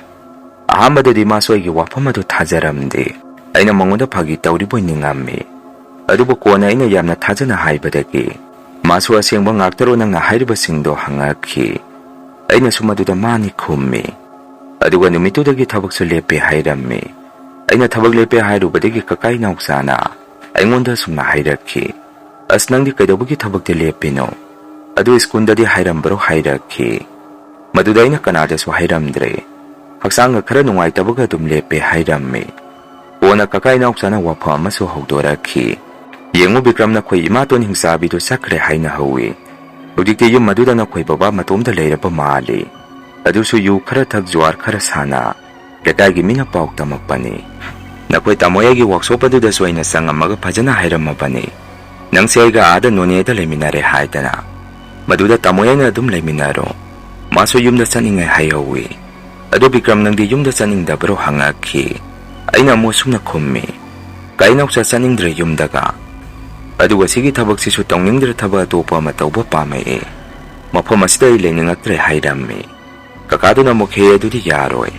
ꯑꯍꯥꯟꯕꯗꯗꯤ ꯃꯥꯁꯨ ꯑꯩꯒꯤ ꯋꯥꯐꯝ ꯑꯗꯨ ꯊꯥꯖꯔꯝꯗꯦ꯫ ꯑꯩꯅ ꯃꯉꯣꯟꯗ ꯐꯥꯒꯤ ꯇꯧꯔꯤꯕꯣꯏ ꯅꯤꯡꯉꯝꯃꯤ꯫ ꯑꯗꯨꯕꯨ ꯀꯣꯟꯅ ꯑꯩꯅ ꯌꯥꯝꯅ ꯊꯥꯖꯅ ꯍꯥꯏꯕꯗꯒꯤ ꯃꯥꯁꯨ "ꯑꯁꯦꯡꯕ ꯉꯥꯛꯇꯔꯣ ꯅꯪꯅ ꯍꯥꯏꯔꯤꯕꯁꯤꯡꯗꯣ?" ꯍꯪꯉꯛꯈꯤ꯫ ꯑꯩꯅꯁꯨ ꯃꯗꯨꯗ ꯃꯥꯅꯤ ꯈꯨꯝꯃꯤ꯫ ꯑꯗꯨꯒ ꯅꯨꯃꯤꯠꯇꯨꯗꯒꯤ ꯊꯕꯛꯁꯨ ꯂꯦꯞꯄꯦ ꯍꯥꯏꯔꯝꯃꯤ꯫ ꯑꯩꯅ ꯊꯕꯛ ꯂꯦꯞꯄꯦ ꯍꯥꯏꯔꯨꯕꯗꯒꯤ ꯀꯀꯥ ꯏꯅꯥꯎꯆꯥꯅ ꯑꯩꯉꯣꯟꯗ ꯑꯁꯨꯝꯅ ꯍꯥꯏꯔꯛꯈꯤ, "ꯑꯁ, ꯅꯪꯗꯤ ꯀꯩꯗꯧꯕꯒꯤ ꯊꯕꯛꯇꯤ ꯂꯦꯞꯄꯤꯅꯣ? ꯑꯗꯨ ꯁ꯭ꯀꯨꯜꯗꯗꯤ ꯍꯥꯏꯔꯝꯕ꯭ꯔꯣ?" ꯍꯥꯏꯔꯛꯈꯤ꯫ ꯃꯗꯨꯗ ꯑꯩꯅ ꯀꯅꯥꯗꯁꯨ ꯍꯥꯏꯔꯝꯗ꯭ꯔꯦ꯫ "ꯍꯛꯆꯥꯡꯒ ꯈꯔ ꯅꯨꯡꯉꯥꯏꯇꯕꯒ ꯑꯗꯨꯝ ꯂꯦꯞꯄꯦ" ꯍꯥꯏꯔꯝꯃꯤ꯫ ꯀꯣꯟꯅ ꯀꯀꯥ ꯏꯅꯥꯎꯆꯥꯅ ꯋꯥꯐꯝ ꯑꯃꯁꯨ ꯍꯧꯗꯣꯔꯛꯈꯤ꯫ "ꯌꯦꯡꯉꯨ ꯕꯤꯀ꯭ꯔꯝ, ꯅꯈꯣꯏ ꯏꯃꯥꯇꯣꯟ ꯍꯤꯡꯆꯥꯕꯤꯗꯨ ꯆꯠꯈ꯭ꯔꯦ ꯍꯥꯏꯅ ꯍꯧꯏ꯫ ꯍꯧꯖꯤꯛꯇꯤ ꯌꯨꯝ ꯑꯗꯨꯗ ꯅꯈꯣꯏ ꯕꯕꯥ ꯃꯇꯣꯝꯗ ꯂꯩꯔꯕ ꯃꯥꯜꯂꯤ꯫ ꯑꯗꯨꯁꯨ ꯌꯨ ꯈꯔ ꯊꯛ, ꯖꯨꯋꯥꯔ ꯈꯔ ꯁꯥꯟꯅ꯫ ꯂꯩꯀꯥꯏꯒꯤ ꯃꯤꯅ ꯄꯥꯎ ꯇꯝꯃꯛꯄꯅꯤ꯫ ꯅꯈꯣꯏ ꯇꯥꯃꯣ ꯌꯥꯏꯒꯤ ꯋꯥꯛꯁꯣꯞ ꯑꯗꯨꯗꯁꯨ ꯑꯩꯅ ꯆꯪꯉꯝꯃꯒ ꯐꯖꯅ ꯍꯥꯏꯔꯝꯃꯕꯅꯤ꯫ ꯅꯪꯁꯦ ꯑꯩꯒ ꯑꯥꯗ ꯅꯣꯅꯦꯗ ꯂꯩꯃꯤꯟꯅꯔꯦ ꯍꯥꯏꯗꯅ꯫ ꯃꯗꯨꯗ ꯇꯥꯃꯣ ꯌꯥꯏꯅ ꯑꯗꯨꯝ ꯂꯩꯃꯤꯟꯅꯔꯣ꯫ ꯃꯥꯁꯨ ꯌꯨꯝꯗ ꯆꯠꯅꯤꯡꯉꯦ ꯍꯥꯏꯍꯧꯋꯤ꯫ ꯑꯗꯨ ꯕꯤꯀ꯭ꯔꯝ, ꯅꯪꯗꯤ ꯌꯨꯝꯗ ꯆꯠꯅꯤꯡꯗꯕ꯭ꯔꯣ?" ꯍꯪꯉꯛꯈꯤ꯫ ꯑꯩꯅ ꯑꯃꯨꯛ ꯑꯁꯨꯝꯅ ꯈꯨꯝꯃꯤ, "ꯀꯥ ꯏꯅꯥꯎꯆꯥ, ꯆꯠꯅꯤꯡꯗ꯭ꯔꯦ ꯌꯨꯝꯗꯒ꯫ ꯑꯗꯨꯒ ꯁꯤꯒꯤ ꯊꯕꯛꯁꯤꯁꯨ ꯇꯧꯅꯤꯡꯗ꯭ꯔꯦ, ꯊꯕꯛ ꯑꯇꯣꯞꯄ ꯑꯃ ꯇꯧꯕ ꯄꯥꯝꯃꯛꯑꯦ꯫ ꯃꯐꯝ ꯑꯁꯤꯗ ꯑꯩ ꯂꯩꯅꯤꯡꯉꯛꯇ꯭ꯔꯦ" ꯍꯥꯏꯔꯝꯃꯤ꯫ ꯀꯀꯥꯗꯨꯅ ꯑꯃꯨꯛ, "ꯍꯦ, ꯑꯗꯨꯗꯤ ꯌꯥꯔꯣꯏ꯫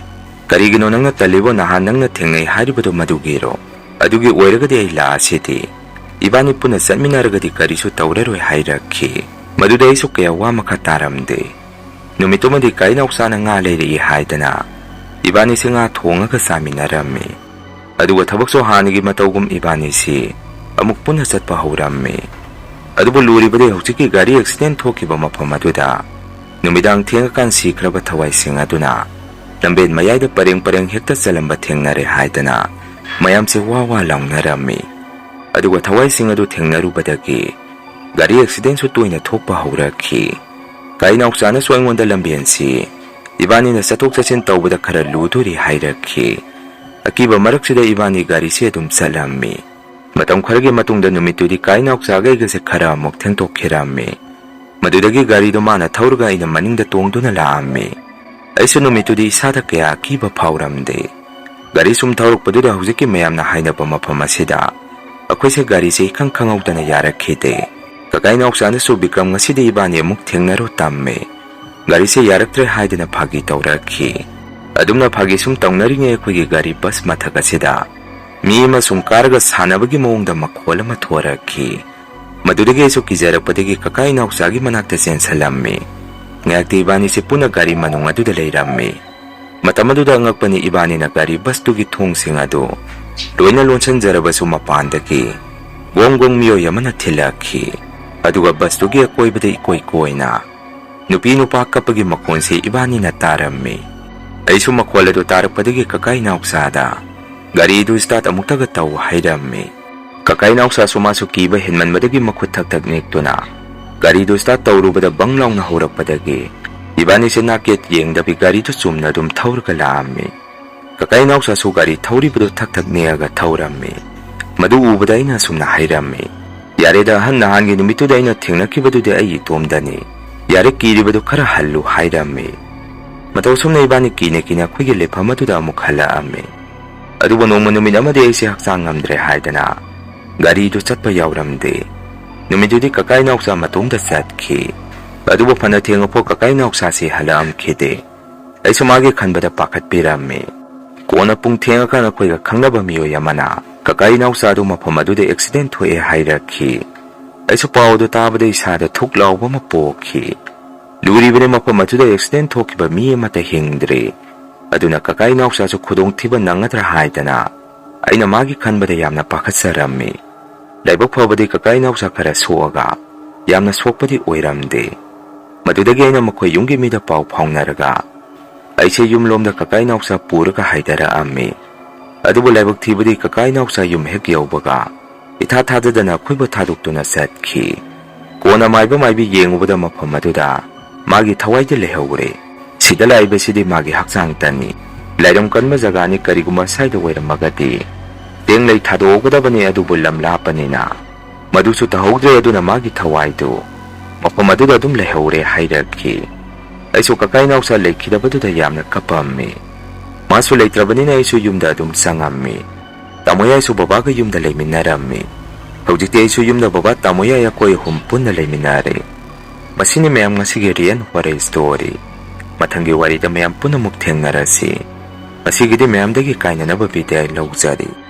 ꯀꯔꯤꯒꯤꯅꯣ ꯅꯪꯅ ꯇꯜꯂꯤꯕꯣ? ꯅꯍꯥꯟ ꯅꯪꯅ ꯊꯦꯡꯅꯩ ꯍꯥꯏꯔꯤꯕꯗꯣ ꯃꯗꯨꯒꯤꯔꯣ? ꯑꯗꯨꯒꯤ ꯑꯣꯏꯔꯒꯗꯤ ꯑꯩ ꯂꯥꯛꯑꯁꯤꯗꯤ꯫ ꯏꯕꯥꯅꯤ ꯄꯨꯟꯅ ꯆꯠꯃꯤꯟꯅꯔꯒꯗꯤ ꯀꯔꯤꯁꯨ ꯇꯧꯔꯔꯣꯏ" ꯍꯥꯏꯔꯛꯈꯤ꯫ ꯃꯗꯨꯗ ꯑꯩꯁꯨ ꯀꯌꯥ ꯋꯥ ꯃꯈꯥ ꯇꯥꯔꯝꯗꯦ꯫ ꯅꯨꯃꯤꯠꯇꯨꯃꯗꯤ ꯀꯥ ꯏꯅꯥꯎꯆꯥꯅ ꯉꯥ ꯂꯩꯔꯛꯏ ꯍꯥꯏꯗꯅ ꯏꯕꯥꯅꯤꯁꯦ ꯉꯥ ꯊꯣꯡꯉꯒ ꯆꯥꯃꯤꯟꯅꯔꯝꯃꯤ꯫ ꯑꯗꯨꯒ ꯊꯕꯛꯁꯨ ꯍꯥꯟꯅꯒꯤ ꯃꯇꯧꯒꯨꯝ ꯏꯕꯥꯅꯤꯁꯤ ꯑꯃꯨꯛ ꯄꯨꯟꯅ ꯆꯠꯄ ꯍꯧꯔꯝꯃꯤ꯫ ꯑꯗꯨꯕꯨ ꯂꯨꯔꯤꯕꯗꯤ ꯍꯧꯖꯤꯛꯀꯤ ꯒꯥꯔꯤ ꯑꯦꯛꯁꯤꯗꯦꯟ ꯊꯣꯛꯈꯤꯕ ꯃꯐꯝ ꯑꯗꯨꯗ ꯅꯨꯃꯤꯗꯥꯡ ꯊꯦꯡꯉꯀꯥꯟ ꯁꯤꯈ꯭ꯔꯕ ꯊꯋꯥꯏꯁꯤꯡ ꯑꯗꯨꯅ ꯂꯝꯕꯦꯟ ꯃꯌꯥꯏꯗ ꯄꯔꯦꯡ ꯄꯔꯦꯡ ꯍꯦꯛꯇ ꯆꯜꯂꯝꯕ ꯊꯦꯡꯅꯔꯦ ꯍꯥꯏꯗꯅ ꯃꯌꯥꯝꯁꯦ ꯋꯥ ꯋꯥ ꯂꯥꯎꯅꯔꯝꯃꯤ꯫ ꯑꯗꯨꯒ ꯊꯋꯥꯏꯁꯤꯡ ꯑꯗꯨ ꯊꯦꯡꯅꯔꯨꯕꯗꯒꯤ ꯒꯥꯔꯤ ꯑꯦꯛꯁꯤꯗꯦꯟꯁꯨ ꯇꯣꯏꯅ ꯊꯣꯛꯄ ꯍꯧꯔꯛꯈꯤ꯫ ꯀꯥ ꯏꯅꯥꯎꯆꯥꯅꯁꯨ ꯑꯩꯉꯣꯟꯗ ꯂꯝꯕꯦꯟꯁꯤ ꯏꯕꯥꯅꯤꯅ ꯆꯠꯊꯣꯛ ꯆꯠꯁꯤꯟ ꯇꯧꯕꯗ ꯈꯔ ꯂꯨꯗꯣꯔꯤ ꯍꯥꯏꯔꯛꯈꯤ꯫ ꯑꯀꯤꯕ ꯃꯔꯛꯁꯤꯗ ꯏꯕꯥꯅꯤ ꯒꯥꯔꯤꯁꯦ ꯑꯗꯨꯝ ꯆꯠꯂꯝꯃꯤ꯫ ꯃꯇꯝ ꯈꯔꯒꯤ ꯃꯇꯨꯡꯗ ꯅꯨꯃꯤꯠꯇꯨꯗꯤ ꯀꯥ ꯏꯅꯥꯎꯆꯥꯒ ꯑꯩꯒꯁꯦ ꯈꯔ ꯑꯃꯨꯛ ꯊꯦꯡꯗꯣꯛꯈꯤꯔꯝꯃꯤ꯫ ꯃꯗꯨꯗꯒꯤ ꯒꯥꯔꯤꯗꯨ ꯃꯥꯅ ꯊꯧꯔꯒ ꯑꯩꯅ ꯃꯅꯤꯡꯗ ꯇꯣꯡꯗꯨꯅ ꯂꯥꯛꯑꯝꯃꯤ꯫ ꯑꯩꯁꯨ ꯅꯨꯃꯤꯠꯇꯨꯗꯤ ꯏꯁꯥꯗ ꯀꯌꯥ ꯑꯀꯤꯕ ꯐꯥꯎꯔꯝꯗꯦ꯫ ꯒꯥꯔꯤ ꯁꯨꯝ ꯊꯧꯔꯛꯄꯗꯨꯗ ꯍꯧꯖꯤꯛꯀꯤ ꯃꯌꯥꯝꯅ ꯍꯥꯏꯅꯕ ꯃꯐꯝ ꯑꯁꯤꯗ ꯑꯩꯈꯣꯏꯁꯦ ꯒꯥꯔꯤꯁꯦ ꯏꯈꯪ ꯈꯪꯍꯧꯗꯅ ꯌꯥꯔꯛꯈꯤꯗꯦ꯫ ꯀꯀꯥ ꯏꯅꯥꯎꯆꯥꯅꯁꯨ, "ꯕꯤꯀ꯭ꯔꯝ, ꯉꯁꯤꯗꯤ ꯏꯕꯥꯅꯤ ꯑꯃꯨꯛ ꯊꯦꯡꯅꯔꯣ ꯇꯝꯃꯦ꯫ ꯒꯥꯔꯤꯁꯦ ꯌꯥꯔꯛꯇ꯭ꯔꯦ" ꯍꯥꯏꯗꯅ ꯐꯥꯒꯤ ꯇꯧꯔꯛꯈꯤ꯫ ꯑꯗꯨꯝꯅ ꯐꯥꯒꯤ ꯁꯨꯝ ꯇꯧꯅꯔꯤꯉꯩ ꯑꯩꯈꯣꯏꯒꯤ ꯒꯥꯔꯤ ꯕꯁ ꯃꯊꯛ ꯑꯁꯤꯗ ꯃꯤ ꯑꯃ ꯁꯨꯝ ꯀꯥꯔꯒ ꯁꯥꯟꯅꯕꯒꯤ ꯃꯑꯣꯡꯗ ꯃꯈꯣꯜ ꯑꯃ ꯊꯣꯔꯛꯈꯤ꯫ ꯃꯗꯨꯗꯒꯤ ꯑꯩꯁꯨ ꯀꯤꯖꯔꯛꯄꯗꯒꯤ ꯀꯀꯥ ꯏꯅꯥꯎꯆꯥꯒꯤ ꯃꯅꯥꯛꯇ ꯆꯦꯟꯁꯤꯜꯂꯝꯃꯤ꯫ ꯉꯥꯏꯍꯥꯛꯇꯤ ꯏꯕꯥꯅꯤꯁꯦ ꯄꯨꯟꯅ ꯒꯥꯔꯤ ꯃꯅꯨꯡ ꯑꯗꯨꯗ ꯂꯩꯔꯝꯃꯤ꯫ ꯃꯇꯝ ꯑꯗꯨꯗ ꯑꯉꯛꯄꯅꯤ, ꯏꯕꯥꯅꯤꯅ ꯒꯥꯔꯤ ꯕꯁꯇꯨꯒꯤ ꯊꯣꯡꯁꯤꯡ ꯑꯗꯨ ꯂꯣꯏꯅ ꯂꯣꯟꯁꯤꯟꯖꯔꯕꯁꯨ ꯃꯄꯥꯟꯗꯒꯤ ꯒꯣꯡ ꯒꯣꯡ ꯃꯤꯑꯣꯏ ꯑꯃꯅ ꯊꯤꯜꯂꯛꯈꯤ꯫ ꯑꯗꯨꯒ ꯕꯁꯇꯨꯒꯤ ꯑꯀꯣꯏꯕꯗ ꯏꯀꯣꯏ ꯀꯣꯏꯅ ꯅꯨꯄꯤ ꯅꯨꯄꯥ ꯀꯞꯄꯒꯤ ꯃꯈꯣꯟꯁꯤ ꯏꯕꯥꯅꯤꯅ ꯇꯥꯔꯝꯃꯤ꯫ ꯑꯩꯁꯨ ꯃꯈꯣꯜ ꯑꯗꯨ ꯇꯥꯔꯛꯄꯗꯒꯤ ꯀꯀꯥ ꯏꯅꯥꯎꯆꯥꯗ, "ꯒꯥꯔꯤꯗꯨ start ꯑꯃꯨꯛꯇꯒ ꯇꯧ" ꯍꯥꯏꯔꯝꯃꯤ꯫ ꯀꯀꯥ ꯏꯅꯥꯎꯆꯥꯁꯨ ꯃꯥꯁꯨ ꯀꯤꯕ ꯍꯦꯟꯃꯟꯕꯗꯒꯤ ꯃꯈꯨꯠ ꯊꯛ ꯊꯛ ꯅꯤꯛꯇꯨꯅ ꯒꯥꯔꯤꯗꯨ start ꯇꯧꯔꯨꯕꯗ ꯕꯪ ꯂꯥꯎꯅ ꯍꯧꯔꯛꯄꯗꯒꯤ ꯏꯕꯥꯅꯤꯁꯦ ꯅꯥꯀꯦꯠ ꯌꯦꯡꯗꯕꯤ ꯒꯥꯔꯤꯗꯨ ꯆꯨꯝꯅ ꯑꯗꯨꯝ ꯊꯧꯔꯒ ꯂꯥꯛꯑꯝꯃꯤ꯫ ꯀꯀꯥ ꯏꯅꯥꯎꯆꯥꯁꯨ ꯒꯥꯔꯤ ꯊꯧꯔꯤꯕꯗꯨ ꯊꯛ ꯊꯛ ꯅꯦꯛꯑꯒ ꯊꯧꯔꯝꯃꯤ꯫ ꯃꯗꯨ ꯎꯕꯗ ꯑꯩꯅ ꯑꯁꯨꯝꯅ ꯍꯥꯏꯔꯝꯃꯤ, "ꯌꯥꯔꯦꯗ, ꯑꯍꯟ ꯅꯍꯥꯟꯒꯤ ꯅꯨꯃꯤꯠꯇꯨꯗ ꯑꯩꯅ ꯊꯦꯡꯅꯈꯤꯕꯗꯨꯗꯤ ꯑꯩ ꯏꯇꯣꯝꯗꯅꯤ꯫ ꯌꯥꯔꯦ, ꯀꯤꯔꯤꯕꯗꯨ ꯈꯔ ꯍꯜꯂꯨ" ꯍꯥꯏꯔꯝꯃꯤ꯫ ꯃꯇꯧ ꯑꯁꯨꯝꯅ ꯏꯕꯥꯅꯤ ꯀꯤꯅ ꯀꯤꯅ ꯑꯩꯈꯣꯏꯒꯤ ꯂꯩꯐꯝ ꯑꯗꯨꯗ ꯑꯃꯨꯛ ꯍꯜꯂꯛꯑꯝꯃꯤ꯫ ꯑꯗꯨꯕꯨ ꯅꯣꯡꯃ ꯅꯨꯃꯤꯠ ꯑꯃꯗꯤ ꯑꯩꯁꯦ ꯍꯛꯆꯥꯡ ꯉꯝꯗ꯭ꯔꯦ ꯍꯥꯏꯗꯅ ꯒꯥꯔꯤꯗꯨ ꯆꯠꯄ ꯌꯥꯎꯔꯝꯗꯦ꯫ ꯅꯨꯃꯤꯠꯇꯨꯗꯤ ꯀꯀꯥ ꯏꯅꯥꯎꯆꯥ ꯃꯇꯣꯝꯗ ꯆꯠꯈꯤ꯫ ꯑꯗꯨꯕꯨ ꯐꯅ ꯊꯦꯡꯉꯐꯥꯎ ꯀꯀꯥ ꯏꯅꯥꯎꯆꯥꯁꯤ ꯍꯜꯂꯛꯑꯝꯈꯤꯗꯦ꯫ ꯑꯩꯁꯨ ꯃꯥꯒꯤ ꯈꯟꯕꯗ ꯄꯥꯈꯠꯄꯤꯔꯝꯃꯤ꯫ ꯀꯣꯟꯅ ꯄꯨꯡ ꯊꯦꯡꯉꯀꯥꯟꯗ ꯑꯩꯈꯣꯏꯒ ꯈꯪꯅꯕ ꯃꯤꯑꯣꯏ ꯑꯃꯅ ꯀꯀꯥ ꯏꯅꯥꯎꯆꯥꯗꯨ ꯃꯐꯝ ꯑꯗꯨꯗ accident ꯊꯣꯛꯑꯦ ꯍꯥꯏꯔꯛꯈꯤ꯫ ꯑꯩꯁꯨ ꯄꯥꯎ ꯑꯗꯨ ꯇꯥꯕꯗ ꯏꯁꯥꯗ ꯊꯨꯛ ꯂꯥꯎꯕ ꯑꯃ ꯄꯣꯛꯈꯤ꯫ ꯂꯨꯔꯤꯕꯅꯤ, ꯃꯐꯝ ꯑꯗꯨꯗ accident ꯊꯣꯛꯈꯤꯕ ꯃꯤ ꯑꯃꯠꯇ ꯍꯤꯡꯗ꯭ꯔꯦ꯫ ꯑꯗꯨꯅ ꯀꯀꯥ ꯏꯅꯥꯎꯆꯥꯁꯨ ꯈꯨꯗꯣꯡꯊꯤꯕ ꯅꯪꯒꯗ꯭ꯔꯥ ꯍꯥꯏꯗꯅ ꯑꯩꯅ ꯃꯥꯒꯤ ꯈꯟꯕꯗ ꯌꯥꯝꯅ ꯄꯥꯈꯠꯆꯔꯝꯃꯤ꯫ ꯂꯥꯏꯕꯛ ꯐꯕꯗꯤ ꯀꯀꯥ ꯏꯅꯥꯎꯆꯥ ꯈꯔ ꯁꯣꯛꯑꯒ ꯌꯥꯝꯅ ꯁꯣꯛꯄꯗꯤ ꯑꯣꯏꯔꯝꯗꯦ꯫ ꯃꯗꯨꯗꯒꯤ ꯑꯩꯅ ꯃꯈꯣꯏ ꯌꯨꯝꯒꯤ ꯃꯤꯗ ꯄꯥꯎ ꯐꯥꯎꯅꯔꯒ ꯑꯩꯁꯦ ꯌꯨꯝꯂꯣꯝꯗ ꯀꯀꯥ ꯏꯅꯥꯎꯆꯥ ꯄꯨꯔꯒ ꯍꯥꯏꯊꯔꯛꯑꯝꯃꯤ꯫ ꯑꯗꯨꯕꯨ ꯂꯥꯏꯕꯛ ꯊꯤꯕꯗꯤ ꯀꯀꯥ ꯏꯅꯥꯎꯆꯥ ꯌꯨꯝ ꯍꯦꯛ ꯌꯧꯕꯒ ꯏꯊꯥ ꯊꯥꯖꯗꯅ ꯑꯩꯈꯣꯏꯕꯨ ꯊꯥꯗꯣꯛꯇꯨꯅ ꯆꯠꯈꯤ꯫ ꯀꯣꯟꯅ ꯃꯥꯏꯕ ꯃꯥꯏꯕꯤ ꯌꯦꯡꯉꯨꯕꯗ ꯃꯐꯝ ꯑꯗꯨꯗ ꯃꯥꯒꯤ ꯊꯋꯥꯏꯗꯤ ꯂꯩꯍꯧꯔꯦ꯫ ꯁꯤꯗ ꯂꯥꯛꯏꯕꯁꯤꯗꯤ ꯃꯥꯒꯤ ꯍꯛꯆꯥꯡꯇꯅꯤ꯫ ꯂꯥꯏꯔꯝ ꯀꯟꯕ ꯖꯒꯥꯅꯤ, ꯀꯔꯤꯒꯨꯝꯕ ꯁ꯭ꯋꯥꯏꯗ ꯑꯣꯏꯔꯝꯃꯒꯗꯤ ꯇꯦꯡꯂꯩ ꯊꯥꯗꯣꯛꯍꯧꯒꯗꯕꯅꯤ, ꯑꯗꯨꯕꯨ ꯂꯝ ꯂꯥꯞꯄꯅꯤꯅ ꯃꯗꯨꯁꯨ ꯇꯧꯍꯧꯗ꯭ꯔꯦ꯫ ꯑꯗꯨꯅ ꯃꯥꯒꯤ ꯊꯋꯥꯏꯗꯨ ꯃꯐꯝ ꯑꯗꯨꯗ ꯑꯗꯨꯝ ꯂꯩꯍꯧꯔꯦ ꯍꯥꯏꯔꯛꯈꯤ꯫ ꯑꯩꯁꯨ ꯀꯀꯥ ꯏꯅꯥꯎꯆꯥ ꯂꯩꯈꯤꯗꯕꯗꯨꯗ ꯌꯥꯝꯅ ꯀꯞꯄꯝꯃꯤ꯫ ꯃꯥꯁꯨ ꯂꯩꯇ꯭ꯔꯕꯅꯤꯅ ꯑꯩꯁꯨ ꯌꯨꯝꯗ ꯑꯗꯨꯝ ꯆꯪꯉꯝꯃꯤ꯫ ꯇꯥꯃꯣꯌꯥꯏꯁꯨ ꯕꯕꯥꯒ ꯌꯨꯝꯗ ꯂꯩꯃꯤꯟꯅꯔꯝꯃꯤ꯫ ꯍꯧꯖꯤꯛꯇꯤ ꯑꯩꯁꯨ ꯌꯨꯝꯗ ꯕꯕꯥ, ꯇꯥꯃꯣꯌꯥꯏ ꯑꯩꯈꯣꯏ ꯑꯍꯨꯝ ꯄꯨꯟꯅ ꯂꯩꯃꯤꯟꯅꯔꯦ꯫ ꯃꯁꯤꯅꯤ ꯃꯌꯥꯝ ꯉꯁꯤꯒꯤ Real Horror Story꯫ ꯃꯊꯪꯒꯤ ꯋꯥꯔꯤꯗ ꯃꯌꯥꯝ ꯄꯨꯟꯅ ꯑꯃꯨꯛ ꯊꯦꯡꯅꯔꯁꯤ꯫ ꯉꯁꯤꯒꯤꯗꯤ ꯃꯌꯥꯝꯗꯒꯤ ꯀꯥꯏꯅꯅꯕ ꯕꯤꯗꯥꯏ ꯂꯧꯖꯔꯤ꯫